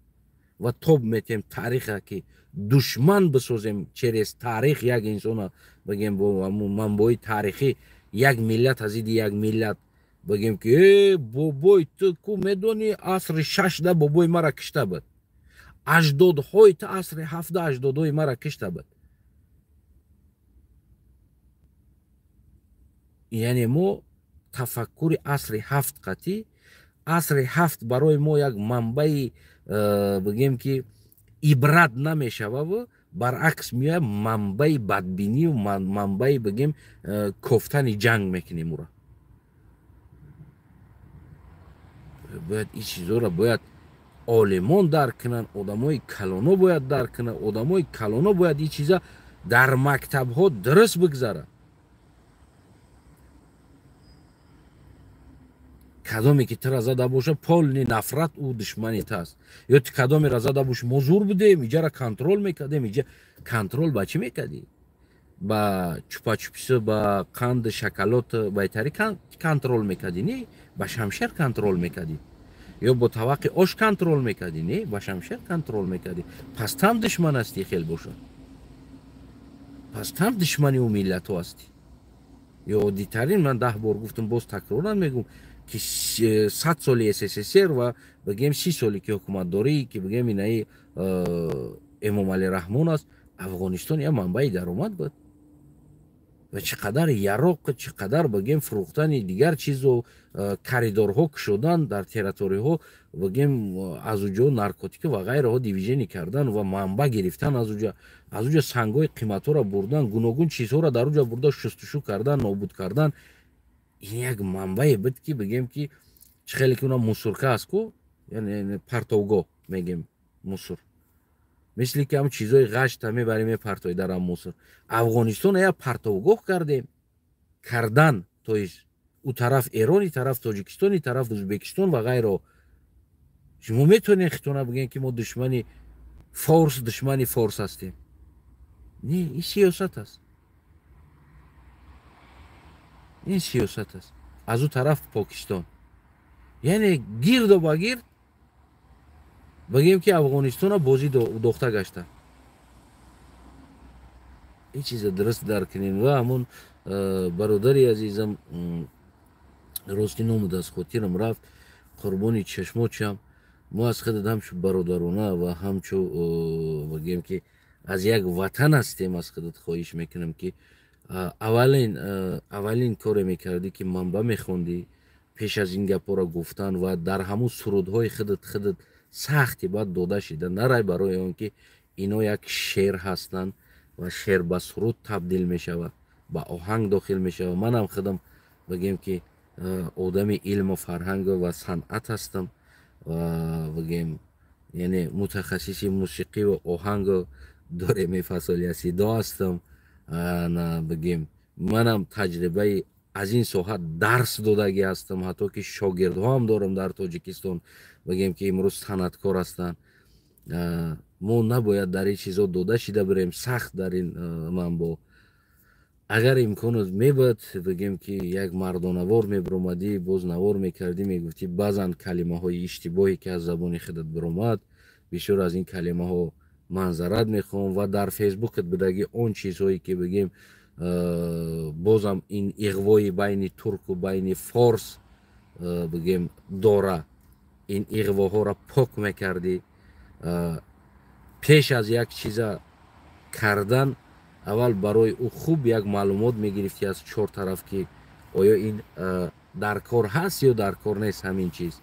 ва тоб метем таъриха ки душман бисозем, через таърих як инсона бигем бо манбои таърихӣ як миллат аз иди як миллат бигем ки э бобой ту ку медонӣ асри шашда бобои мара кишта буд, аҷдодҳои ту асри ҳафта аҷдодҳои мара кишта буд. Яъне мо тафаккури асри ҳафт қатӣ, асри ҳафт барои мо як манбаи бигем ки ибрат намешававу баръакс меояд манбаи бадбинию манбаи бигем кофтани ҷанг мекунем ура. Бояд ин чизоро бояд олимон дарк кунанд, одамои калоно бояд дарк кунанд, одамои калоно бояд ин чиза дар мактабҳо дуруст бигзарад. Кадоме ки тира зада боша, полни нафрат ӯ душмани та аст. Ё ту кадомеро зада боши, мо зур будем, иҷара контрол мекардем, иҷа контрол ба чӣ мекардӣ? Ба чупачупсу, ба қанду шоколад, ба итари контрол мекардӣ, не? Ба шамшер контрол мекардӣ. Ё бо таваққи ош контрол мекардӣ, не? Ба шамшер контрол мекардӣ. Пас там душман ҳастӣ хел боша. Пас там душмани ӯ миллату ҳастӣ. Ё оддитарин, ман 10 бор гуфтам, боз такроран мегӯм ки 100 соли СССР ва бигем 30 соли ки ҳукуматдорӣ ки бигем инаи Эмомалӣ Раҳмон аст, Афғонистон як манбаи даромад буд. Ва чӣ қадар яроқ, чӣ қадар бигем фурӯхтани дигар чизу коридорҳо кушодан дар территорияҳо, бигем аз уҷо наркотика ва ғайраҳо дивижени кардан ва манба гирифтан аз уҷа, аз уҷа сангҳои қиматҳоро бурдан, гуногун чизҳоро дар уҷа бурда шустушу кардан, нобуд кардан. Ин як манбае буд ки бигем ки чӣ хеле ки уна мусурка аст ку, яъне партовгоҳ мегем мусур, мисли ки ҳам чизҳои ғашта мебарем мепартои дар ам мусур. Афғонистон як партовгоҳ кардем кардан, то есть ӯ тараф Эрон, и тараф Тоҷикистон, и тараф Ӯзбекистон ва ғайро. Шумо метавонед хитона бигем ки мо душмани форс, душмани форс ҳастем? Не, ин сиёсат аст. Ин сиёсат аст. Аз ӯ тараф Покистон. Яъне гирду ба гирд бигем ки Афғонистона бозӣ дохта гашта. Ин чиза дуруст дарк кунем. Ва ҳамон бародари азизам, рости номуд аз хотирам рафт, қурбони чашмочам, мо аз худат ҳамчу бародарона ва ҳамчу бигем ки аз як ватан ҳастем, аз худат хоҳиш мекунам ки аввалин коре мекардӣ ки манба мехондӣ пеш аз ин гапҳоро гуфтан ва дар ҳамун сурудҳои худат сахти баъд дода шида нарай, барои он ки ино як шеър ҳастанд ва шеър ба суруд табдил мешавад, ба оҳанг дохил мешавад. Манам худам бигем ки одами илму фарҳанг ва санъат ҳастам ва бигем яъне мутахассиси мусиқӣ ва оҳангу доре мефасолиясидо ҳастам. Бигем манам таҷрибаи аз ин соҳа дарс додагӣ ҳастам, ҳатто ки шогирдҳоам дорам дар Тоҷикистон, бигем ки имрӯз санъаткор ҳастанд. Мо набояд дар ин чизо дода шида бирем сахт дар ин манбо. Агар имконот мебуд, бигем ки як мардонавор мебиромадӣ, боз навор мекардӣ, мегуфтӣ баъзан калимаҳои иштибоҳе ки аз забони худат биромад, бисёр аз ин калимаҳо манзарат мехоҳам ва дар фейсбукат бидагӣ он чизҳое ки бигем бозам ин иғвои байни турку байни форс бигем дора, ин иғвоҳоро пок мекардӣ. Пеш аз як чиза кардан аввал барои ӯ хуб як маълумот мегирифтӣ аз чор тараф ки оё ин дар кор ҳаст ё дар кор нест ҳамин чиз.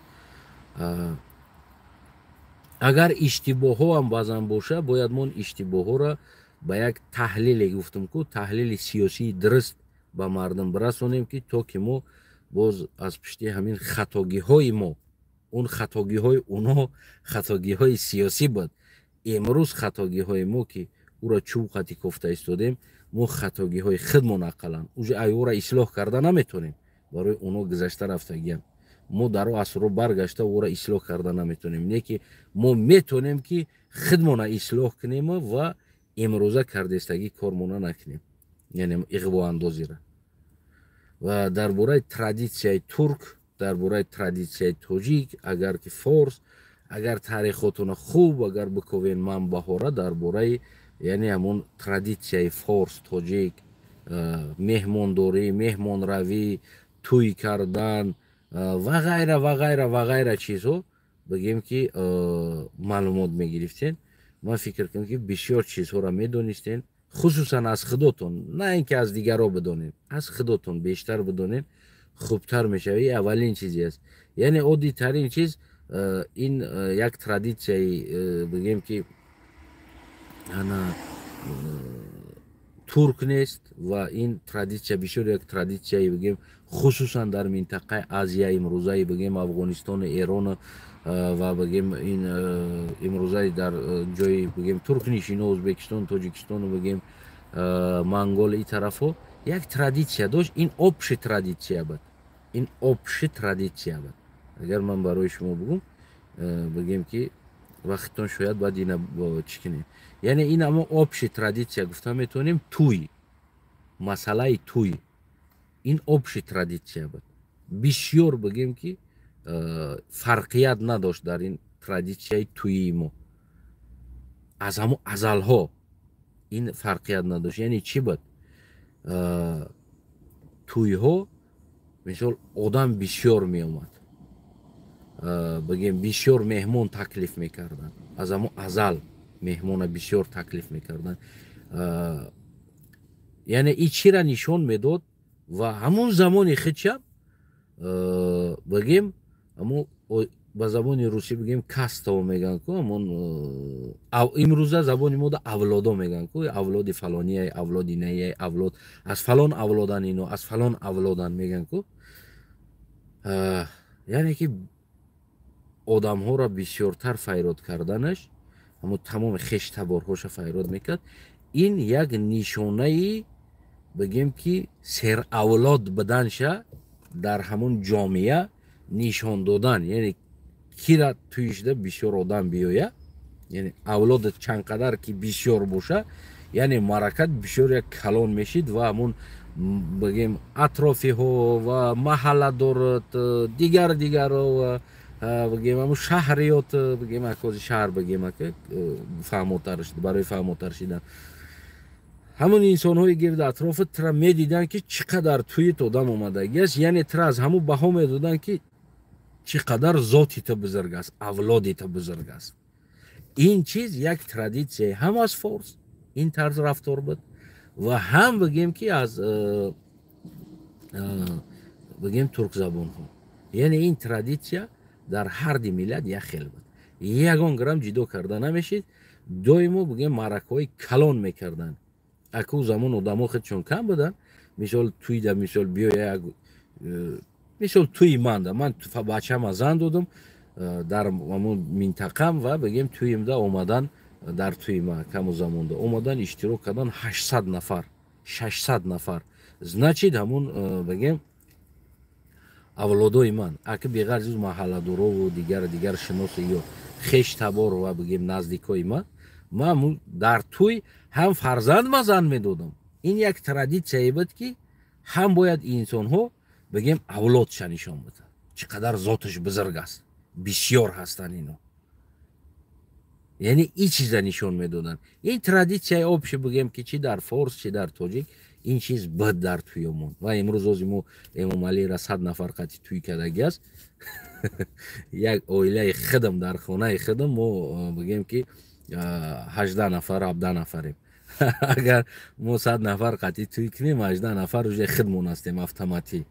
Агар иштибоҳҳо ҳам баъзан боша, бояд мо иштибоҳҳоро Ба як таҳлиле гуфтам ку, таҳлили сиёсии дуруст ба мардум бирасонем, ки то ки мо боз аз пишти ҳамин хатогиҳои мо, он хатогиҳои онҳо хатогиҳои сиёсӣ буд, имрӯз хатогиҳои мо, ки ӯро чӯб қати кофта истодем, мо хатогиҳои худмон ақаллан уже ай ӯра ислоҳ карда наметонем. Барои онҳо гузашта рафтагиям, мо дар о асрро баргашта ӯра ислоҳ карда наметонем, не ки мо метонем, ки худмона ислоҳ кунем ва имрӯза кардестагӣ кормона накунем, яъне иғвоандозира. Ва дар бораи традитсияи турк, дар бораи традитсияи тоҷик, агар ки форс, агар таърихотона хуб агар биковен, манбаҳора дар бораи, яъне ҳамон традитсияи форс, тоҷик, меҳмондорӣ, меҳмонравӣ, тӯй кардан ва ғайра ва ғайра ва ғайра чизҳо, бигем ки маълумот мегирифтен, ман фикр кунам, ки бисёр чизҳоро медонистен, хусусан аз худотон, на ин ки аз дигарро бидонед, аз худотон бештар бидонед, хубтар мешавад. Ин аввалин чизе аст, яъне оддитарин чиз. Ин як традитсияи, бигем ки, ана турк нест ва ин традитсия бисёр як традитсияи, бигем, хусусан дар минтақаи Азия имрӯзаи, бигем, Афғонистону Эрону ва, бигем, ин имрӯзаи дар ҷои, бигем, туркнишино, Ӯзбекистону Тоҷикистону, бигем, Монголия, и тарафҳо як традитсия дошт. Ин общий традитсия буд, ин общий традитсия буд. Агар ман барои шумо бигӯм, бигем ки вақтон шояд баъд ина чӣ кунем, яъне ин ҳамо общий традитсия гуфта метавонем. Туй, масъалаи туй, ин общий традитсия буд. Бисёр, бигем ки, фарқият надошт дар ин традитсияи туии мо. Аз ҳамо азалҳо ин фарқият надошт. Яъне чӣ буд? Туйҳо, мисол, одам бисёр меомад, бигем, бисёр меҳмон таклиф мекарданд. Аз ҳамо азал меҳмона бисёр таклиф мекарданд. Яъне и чира нишон медод? Ва ҳамон замони хича, бигем, ҳамо ба забони русӣ, бигем, каста мегӯянд ку, ҳамон имрӯза забони мода авлодо мегӯянд ку, авлоди фалония, авлоди ная, авлод аз фалон авлодан, ино аз фалон авлодан мегӯянд ку. Яъне ки одамҳоро бисёртар файрод карданаш, ҳамо тамоми хештаборҳоша файрод мекард, ин як нишонаи, бигем ки, серавлод буданша дар ҳамон ҷомеа нишон додан. Яъне кира туишда бисёр одам биёя, яъне авлодат чанд қадар ки бисёр боша, яъне маъракат бисёр як калон мешид. Ва ҳамон, бигем, атрофиҳо ва маҳалладорот, дигар дигаро ва, бигем, ҳамун шаҳриёт, бигем, акози шаҳр, бигем, ака фаҳмотар, барои фаҳмотар шидан, ҳамон инсонҳои гирди атрофат тра медиданд, ки чӣ қадар туит одам омадагӣ аст. Яъне тра аз ҳамун баҳо медоданд, ки чӣ қадар зоти ту бузург аст, авлоди ту бузург аст. Ин чиз як традитсия ҳам аз форс ин тарз рафтор буд ва ҳам, бигем ки, аз бигем, туркзабонҳо. Яъне ин традитсия дар ҳарди миллат як хел буд, ягон грамм ҷидо карда намешид. Доимо, бигем, маъракаҳои калон мекарданд. Аку замон одамо худшон кам буданд. Мисол, туйда, мисол, биёя як мисол, туи манда, ман бачама зан додам дар ҳамон минтақам ва, бигем, туимда омадан, дар туи ма каму замонда омадан, иштирок кардан 800 нафар, 600 нафар. Значит, ҳамон бигем, авлодои ман, аки беғарз маҳалладорову дигар дигар шиноси ё хеш табор ва, бигем, наздикои ман, ман дар туй ҳам фарзанд ма зан медодам. Ин як традитсияе буд, ки ҳам бояд инсонҳо, бигем, авлодша нишон буда, чӣ қадар зоташ бузург аст, бисёр ҳастанд ино. Яъне ин чиза нишон медоданд. Ин традитсияи общий, бигем ки, чӣ дар форс, чӣ дар тоҷик, ин чиз буд дар туёмон. Ва имрӯз ози мо Эмомалиро 100 нафар қати туй кардагӣ аст. Як оилаи худам, дар хонаи худам мо, бигем ки, 18 нафар, 17 нафарем. Агар мо 100 нафар қатӣ туй кунем, 18 нафар уже худмон ҳастем автоматӣ.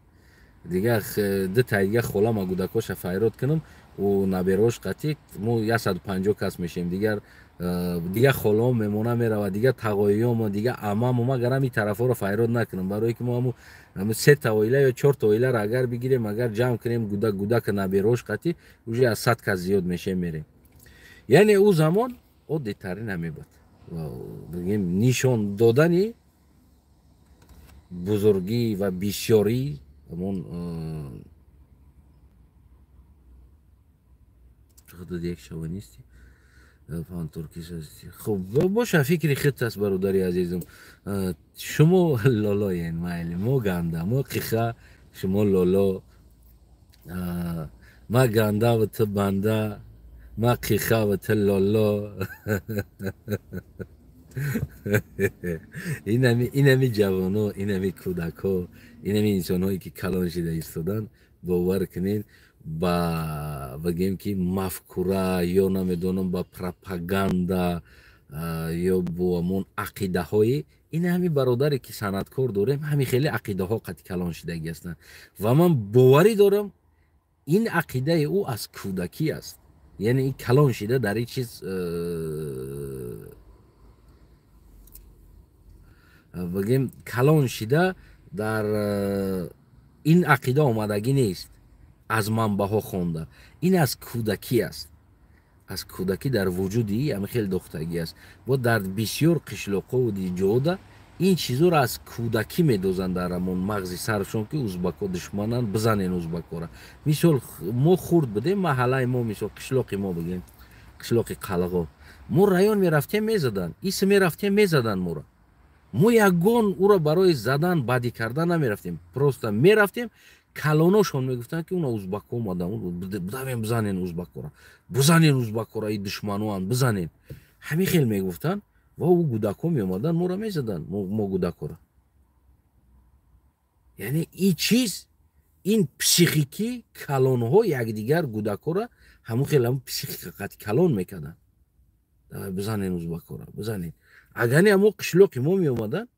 Дигар дута дига холама гудакоша файрод кунам, ӯ наберош қатӣ мо 150 кас мешем. Дигар дигар холаом мемона меравад, дигар тағоиёмо, дигар амамо. Ма агар ҳами тарафҳоро файрод накунам, барое ки мо ҳаму сета оила ё чорта оиларо агар бигирем, агар ҷамъ кунем гудак гудака наберош қатӣ, уже аз 100 кас зиёд мешем, мерем. Яъне ӯ замон оддитарин ҳаме буд, бигем, нишон додани бузургӣ ва бисёрӣ. Ҳамон як шовинисти пантуркист. Хуб боша, фикри хит аст, бародари азизам. Шумо лолоен, майли, мо ганда, мо қиха, шумо лоло, ма ганда ва ту банда, ма қиха ва ту лоло. Инами ҷавоно, инами кӯдакҳо, инами инсонҳое ки калон шида истоданд, бовар кунед, ба бигем ки мафкура ё намедонам ба пропаганда ё бо ҳамон ақидаҳои ин ҳами бародаре ки санъаткор дорем, ҳами хеле ақидаҳо қати калон шидагӣ ҳастанд. Ва ман боварӣ дорам, ин ақидаи ӯ аз кӯдакӣ аст, яъне ин калон шида дар ин чиз, бигем, калон шида дар ин ақида омадагӣ нест, аз манбаъҳо хонда. Ин аз кӯдакӣ аст, аз кӯдакӣ дар вуҷуди ҳами хеле дохтагӣ аст. Бо дар бисёр қишлоқову ҷода ин чизоро аз кӯдакӣ медозанд дар ҳамон мағзи саршон, ки узбако душмананд, бизанен узбакора. Мисол, мо хурд будем, маҳаллаи мо, мисол, қишлоқи мо, бигем, қишлоқи Қалғо, мо район мерафтем, мезаданд, ис мерафтем, мезаданд моро. Мо ягон ӯро барои задан, бадӣ кардан намерафтем, просто мерафтем, калоношон мегуфтанд, ки уна узбако омадан, бидавем, бизанен узбакора, бизанен узбакора, и душманоанд, бизанен. Ҳамин хел мегуфтанд ва ӯ гудако меомаданд, моро мезаданд, мо гудакора. Яъне ин чиз, ин психикӣ калонҳо якдигар гудакора ҳамон хел ҳамон психика қати калон мекарданд: бизанен узбакора, бизанен. Агар не, ҳамо қишлоқи мо меомаданд,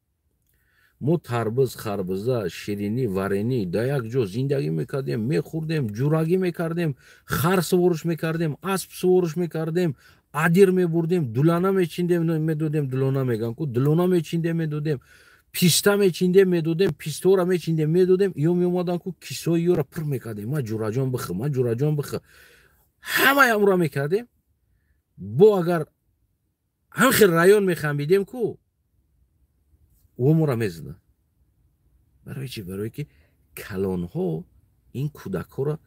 мо тарбиз, харбиза, ширинӣ, варенӣ дар як ҷо зиндагӣ мекардем, мехӯрдем, ҷурагӣ мекардем, хар сувориш мекардем, асп сувориш мекардем, адир мебурдем, дулана мечиндем, медодем, дулона меган ку, дулона мечиндем, медодем, писта мечиндем, медодем, пистора мечиндем, медодем. Ё меомадан ку, кисои ёра пур мекардем: ма ҷураҷон бихӯ, ма ҷураҷон бихӯ. Ҳамаи амра мекардем. Бо агар ҳам хел район мехамбидем ку, ӯ моро мезаданд. Барои чӣ? Барое ки калонҳо ин кӯдакҳоро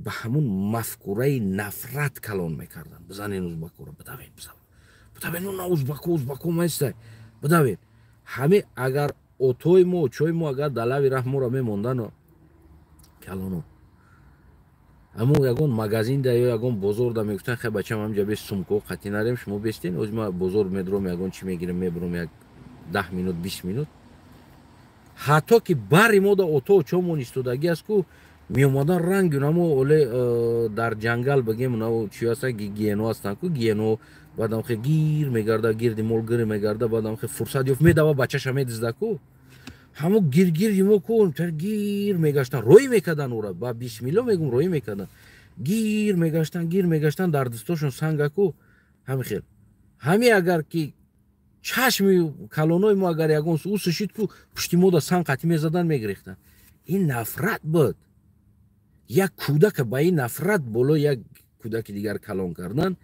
ба ҳамун мафкураи нафрат калон мекарданд: бизанен узбакоро, бидавен, бидавен, уна узбако, узбако маистай, бидавен. Ҳаме агар отои мо, очои мо агар дар лави раҳ моро мемондану калоно, ҳамун ягон магазинда ё ягон бозорда мегуфтанд: хай, бачам, ҳамҷа бес, сумкао қатӣ нарем, шумо бестен, оз ма бозор медуром, ягон чӣ мегирем, мебуром, як 10 минут, 20 минут. Ҳатто ки бари мода ото очомон истодагӣ аст ку, меомадан, ранги унамо оле дар ҷангал, бигем, унао чи ҳастанд, гиено ҳастанд ку, гиено баъдам хе гир мегарда, гирди мол гир мегарда, баъдам хе фурсат ёфт, медава, бачаша медизда ку. Ҳамо гиргирди мо ку гир мегаштан, роӣ мекардан ӯра, ба бисмилло мегум, роӣ мекардан, гир мегаштан, гир мегаштан, дар дастошон санга ку. Ҳами хел ҳами агар ки чашми калонои мо агар ягон ӯ сушид ку, пушти мода санг қатӣ мезадан, мегирехтанд. Ин нафрат буд. Як кӯдака ба ин нафрат боло як кӯдаки дигар калон кардан.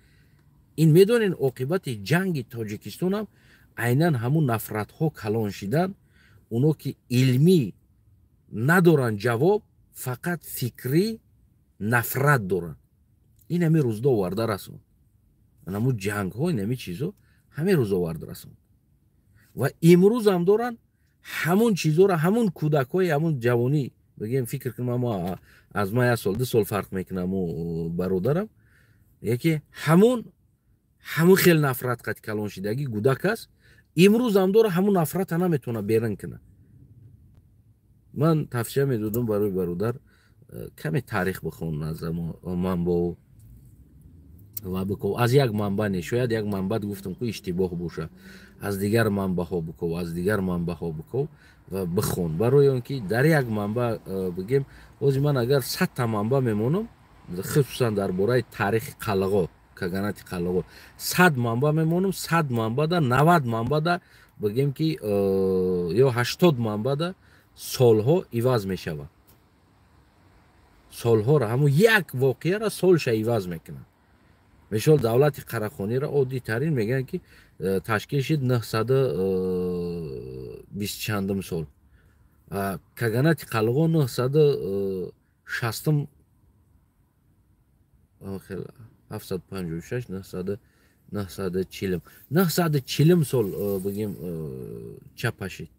Ин медонен, оқибати ҷанги Тоҷикистонам айнан ҳамун нафратҳо калон шидан. Оно ки илмӣ надоранд ҷавоб, фақат фикрӣ нафрат доранд. Ин ҳами рӯзда оварда расон, ҳамун ҷангҳо, ин ҳами чизо ҳамин рӯз оварда расон. Ва имрӯзам доранд ҳамун чизоро, ҳамун кӯдакҳои ҳамун ҷавонӣ, бигем, фикр кунам, аз ман як сол, 2 сол фарқ мекунам бародарам, яке ҳамун хел нафрат қати калон шидагӣ гудак аст, имрӯзам дора, ҳамун нафрата наметавона берун кунад. Ман тавсия медодам барои бародар: каме таърих бихон аз манбаъ ва биков. Аз як манбаъ не, шояд як манбаъ гуфтам ку иштибоҳ боша, аз дигар манбаъҳо биков, аз дигар манбаъҳо биков ва бихон, барои он ки дар як манбаъ, бигем, Ҳозир ман агар 100 та манба мемонам, хусусан дар бораи таърихи Қалғо, каганати Қалғо, 100 манба мемонам, 100 манбада 90 манбада бигем ки ё 80 манбада солҳо иваз мешавад. Солҳоро ҳамун як воқеаро солша иваз мекунад. Мисол, давлати Қарахониро оддитарин мегӯянд ки ташкил шид 920 чандум сол, каганати Қалғо 960-ум, 756, 940, 940 сол бигем чапа шид.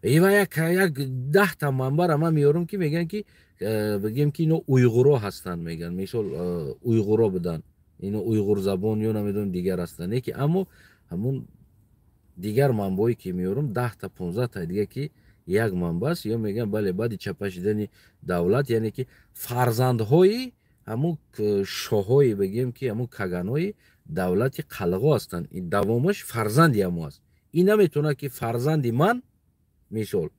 Ива як 10 та манбара ман меёрам ки мегӯянд ки бигем ки ино уйғуро ҳастанд, мегӯянд, мисол, уйғуро буданд, ино уйғурзабон ё намедонам дигар ҳастанд. Не ки аммо ҳамун дигар манбаое ки меёрам, 10 та, 15 та дига ки як манба аст, ё мегӯянд бале, баъди чапа шидани давлат, яъне ки фарзандҳои ҳамун шоҳҳое, бигем ки ҳамун каганҳои давлати Қалғо ҳастанд, давомаш фарзанди ҳамо аст. Ин наметавонад ки фарзанди ман, мисол,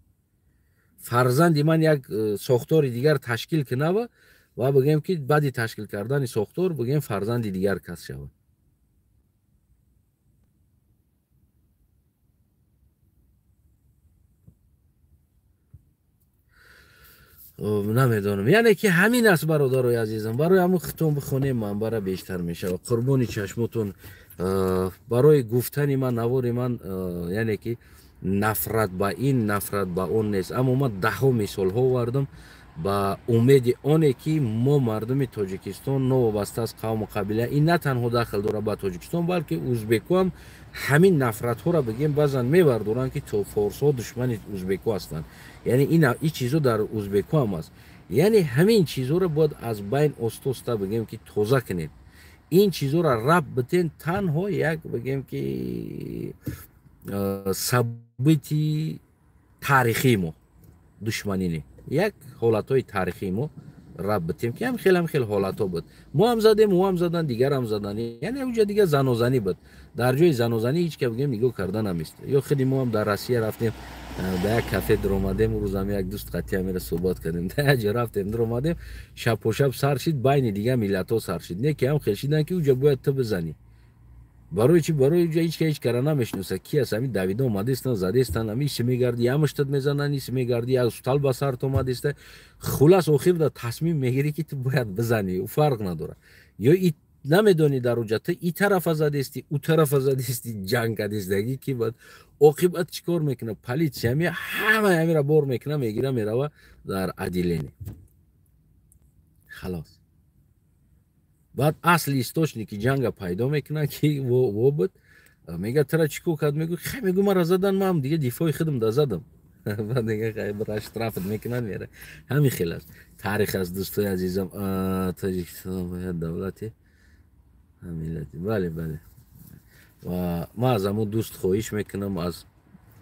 фарзанди ман як сохтори дигар ташкил кунава ва бигӯем ки баъди ташкил кардани сохтор, бигӯем, фарзанди дигар кас шавад. Намедонам, яъне ки ҳамин аст, бародарои азизам. Барои ҳамун хитон бихонем, манбара бештар мешавад. Қурбони чашмотон. Барои гуфтани ман, навори ман, яъне ки нафрат ба ин, нафрат ба он нест, аммо ман даҳҳо мисолҳо овардам ба умеди оне ки мо мардуми Тоҷикистон, новобаста аз қавму қабила, ин на танҳо дахл дорад ба Тоҷикистон, балки узбеку ҳам ҳамин нафратҳоро, бигем, баъзан мебардоранд ки то форсҳо душмани узбеку ҳастанд. Яъне ин чизо дар узбеку ҳам аст. Яъне ҳамин чизҳоро бояд аз байн остоста, бигем ки, тоза кунем, ин чизҳоро раб битен. Танҳо як, бигем ки, событие таърихии мо душманӣ не, як ҳолатҳои таърихии мо раб битем ки ҳам хел ҳолатҳо буд. Мо ҳам задем, ӯ ҳам задан, дигар ҳам задан. Яъне уҷа дигар занозанӣ буд. Дар ҷои занозанӣ ҳеҷ ка, бигем, нигоҳ карда намест. Ё худи мо ҳам дар Россия рафтем, дар як кафе дуромадем. Рӯзам як дӯст қатъи амира суҳбат кардем. Дар як ҷо рафтем, дуромадем, шабпошаб сар шид, байни дигар миллатҳо сар шид. Не ки ҳам хел шидан ки уҷа бояд ту бизанӣ. Барои чи? Барои уҷа ҳеҷ ка ҳеҷ кара намешиноса, ки аст. Ҳами давида омадестан, задестан, ҳами иси мегарди, ямаштат мезананд, иси мегарди, як стол ба сарт омадеста. Хулас, охир да тасмим мегирӣ ки ту бояд бизанӣ, ӯ фарқ надорад. Ё намедонӣ, дар уҷа ту и тарафа задести, ӯ тарафа задести, ҷанг кадестагӣ ки баъд оқибат чӣ кор мекунад? Полиция ми ҳамаи ҳамира бор мекуна, мегира, мерава дар отделение. Халос, баъд асли источники ҷанга пайдо мекунад ки во буд. Мега, тара чӣ кор кард? Мегӯ, хай, мегӯ, мара задан, ман дига дифои худам да задам. Баъд мега, хай, бира, штрафат мекунад, мера. Ҳамин хел аст, таърих аст, дӯстои азизам. Тоҷикистон бояд давлати миллати, бале. Ва ман аз ҳамун дӯст хоҳиш мекунам, аз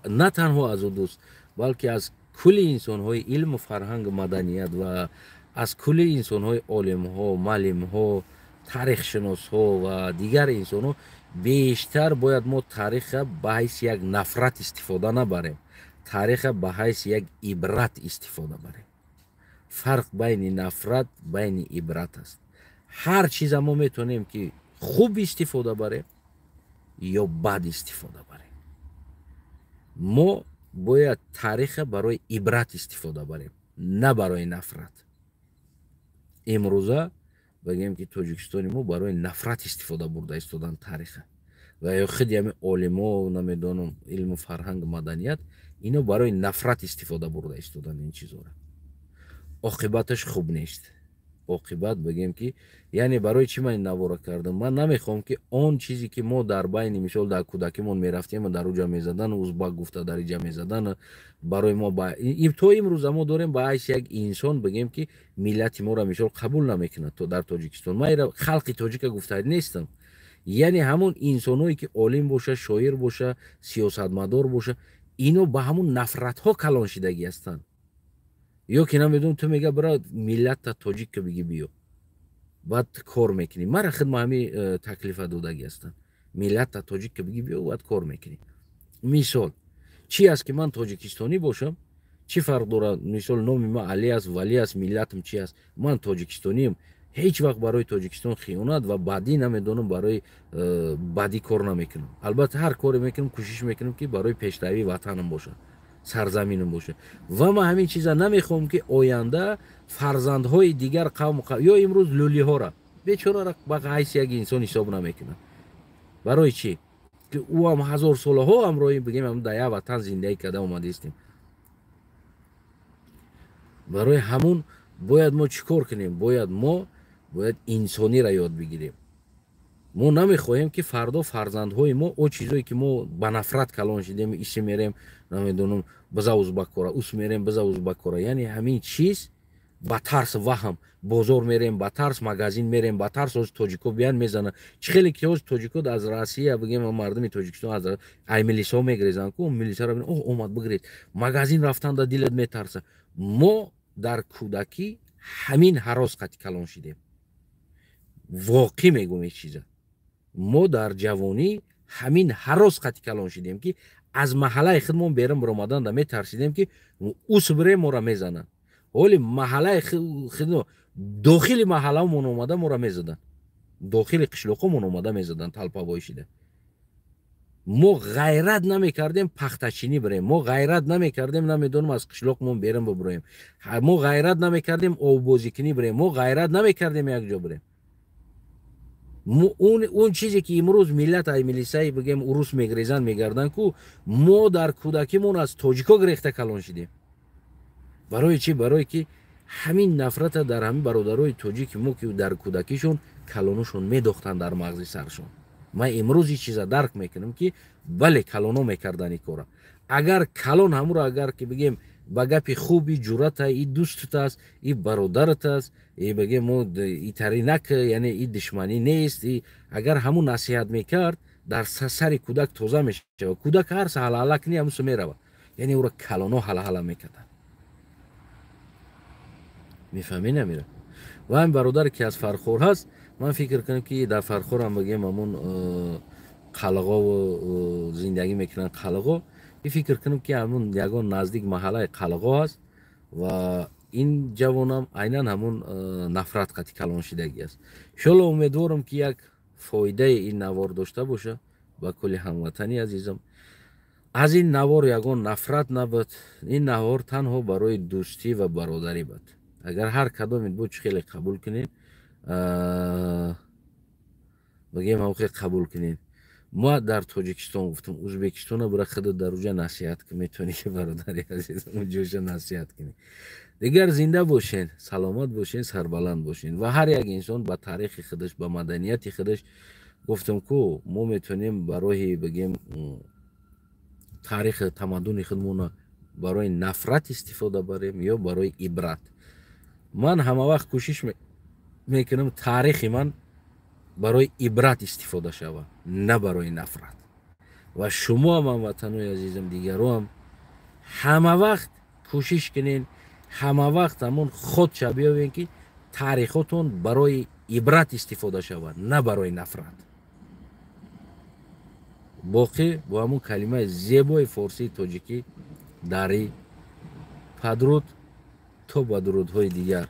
на танҳо аз ӯ дӯст, балки аз кулли инсонҳои илму фарҳангу маданият ва аз кулли инсонҳои олимҳо, маълимҳо, таърихшиносҳо ва дигар инсонҳо. Бештар бояд мо таъриха ба ҳайси як нафрат истифода набарем, таъриха ба ҳайси як ибрат истифода барем. Фарқ байни нафрат, байни ибрат аст. Ҳар чиза мо метавонем ки хуб истифода барем ё бад истифода барем. Мо бояд таъриха барои ибрат истифода барем, на барои нафрат. Имрӯза, бигем ки, Тоҷикистони мо барои нафрат истифода бурда истодан таъриха ва ё худи ҳами олимо, намедонам, илму фарҳангу маданият, ино барои нафрат истифода бурда истодан ин чизҳоро. Оқибаташ хуб нест. Оқибат, бигем ки, яъне барои чӣ ман ин навора кардам? Ман намехоҳам ки он чизе ки мо дар байни, мисол, дар кӯдакимон мерафтем, дар уҷа мезадан, узбак гуфта дар иҷа мезадан, барои мо то имрӯза мо дорем ба ҳайси як инсон, бигем ки, миллати моро, мисол, қабул намекунад то дар Тоҷикистон. Ман ира халқи тоҷика гуфта нестам. Яъне ҳамон инсонҳое ки олим боша, шоир боша, сиёсатмадор боша, ино ба ҳамун нафратҳо калон шидагӣ ҳастанд. Ё ки намедонам, ту мега, бира, миллатта тоҷикка биги, биё, баъд кор мекунӣ. Мара хидма ҳами таклифа додагӣ ҳастанд: миллатта тоҷикка биги, биё, баъд кор мекунӣ. Мисол, чӣ аст ки ман тоҷикистонӣ бошам, Чӣ фарқ дорад, мисол, номи ман Али аст, Валӣ аст, миллатам чи аст? Ман тоҷикистонием. Ҳеҷ вақт барои Тоҷикистон хиёнат ва бадӣ намедонам, барои бадӣ кор намекунам. Албатта, ҳар коре мекунам, кӯшиш мекунам, ки барои пешравии ватанам бошад, сарзаминам бошад. Ва ман ҳамин чиза намехоҳам, ки оянда фарзандҳои дигар қавму ё имрӯз лӯлиҳора, бечорара, ба ҳайси як инсон ҳисоб намекунам. Барои чӣ ки ӯ ҳам ҳазорсолаҳо ҳамроҳи, бигем, дар як ватан зиндагӣ карда омадаистем. Барои ҳамун бояд мо чӣ кор кунем? Бояд мо бояд инсониро ёд бигирем. Мо намехоҳем, ки фардо фарзандҳои мо о чизое ки мо ба нафрат калон шидем, иси мерем, намедонам, биза узбакора, ус мерем, биза узбакора, яъне ҳамин чиз ба тарс, ваҳм бозор мерем, ба тарс магазин мерем, ба тарс ҳози тоҷико биян мезананд. Чӣ хеле ки ҳози тоҷико аз Россия, бигем, мардуми Тоҷикистон аз ай милисаҳо мегрезанд ку, милисаро бин, о, омад, бигрез. Магазин рафтан да дилат метарса. Мо дар кӯдакӣ ҳамин ҳарос қати калон шидем. Воқеъ мегӯм, ин чиза, мо дар ҷавонӣ ҳамин ҳарос қати калон шидем, ки аз маҳаллаи худмон берун баромадан да метарсидем, ки ус бирем, моро мезананд. Ҳоли маҳаллаи дохили маҳалламон омада, моро мезаданд, дохили қишлоқомон омада мезаданд толпа шида. Мо ғайрат намекардем пахтачинӣ бирем, мо ғайрат намекардем, намедонам, аз қишлоқмон берун бибироем, мо ғайрат намекардем оббозикунӣ бирем, мо ғайрат намекардем якҷо бирем. Он чизе ки имрӯз миллат ай милисаи, бигем, урус мегрезанд, мегарданд ку, мо дар кӯдакимон аз тоҷико гирехта калон шидем. Барои чӣ? Барое ки ҳамин нафрата дар ҳамин бародарои тоҷики мо, ки дар кӯдакишон калоношон медохтанд дар мағзи саршон. Ман имрӯз ин чиза дарк мекунам, ки бале, калоно мекарданд ин кора. Агар калон ҳамуро, агар ки, бигем, ба гапи хуби ҷурата, и дӯстат аст, и бародарат аст, и бигем, мо итари нак, яъне и душманӣ нест, и агар ҳамун насиҳат мекард, дар сари кӯдак тоза мешавад. Кӯдак ҳар ҳалаҳала кунӣ, ҳамусо меравад. Яъне ӯро калоно ҳалаҳала мекарданд, мефаҳмӣ, намира? Ва ҳамин бародаре ки аз Фархор ҳаст, ман фикр кунам, ки дар Фархорам, бигем, ҳамун қалғову зиндагӣ мекунанд, қалғо. И фикр кунам, ки ҳамун ягон наздик маҳаллаи қалғо ҳаст ва ин ҷавонам айнан ҳамун нафрат қати калоншидагӣ аст. Иншолло, умедворам, ки як фоидаи ин навор дошта боша ба кулли ҳамватани азизам. Аз ин навор ягон нафрат набуд, ин навор танҳо барои дӯстӣ ва бародарӣ буд. Агар ҳар кадомет буд, чӣ хеле қабул кунед, бигем, ҳам хеле қабул кунед. Ма дар Тоҷикистон гуфтам, Узбекистона бира, худат дар уҷа насиҳат ки метавонӣ, ки бародари азизам, уҷоша насиҳат кунӣ. Дигар зинда бошен, саломат бошен, сарбаланд бошен. Ва ҳар як инсон ба таърихи худаш, ба маданияти худаш, гуфтам ку, мо метавонем барои, бигем, таърихи тамаддуни худмона барои нафрат истифода барем ё барои ибрат. Ман ҳама вақт кӯшиш мекунам, таърихи ман барои ибрат истифода шавад, на барои нафрат. Ва шумо ҳам, ҳамватанои азизам, дигароам, ҳама вақт кӯшиш кунед, ҳама вақт ҳамон худша биёвем, ки таърихотон барои ибрат истифода шавад, на барои нафрат. Боқӣ бо ҳамун калимаи зебои форсии тоҷикӣ дарӣ, падруд, то ба дурудҳои дигар.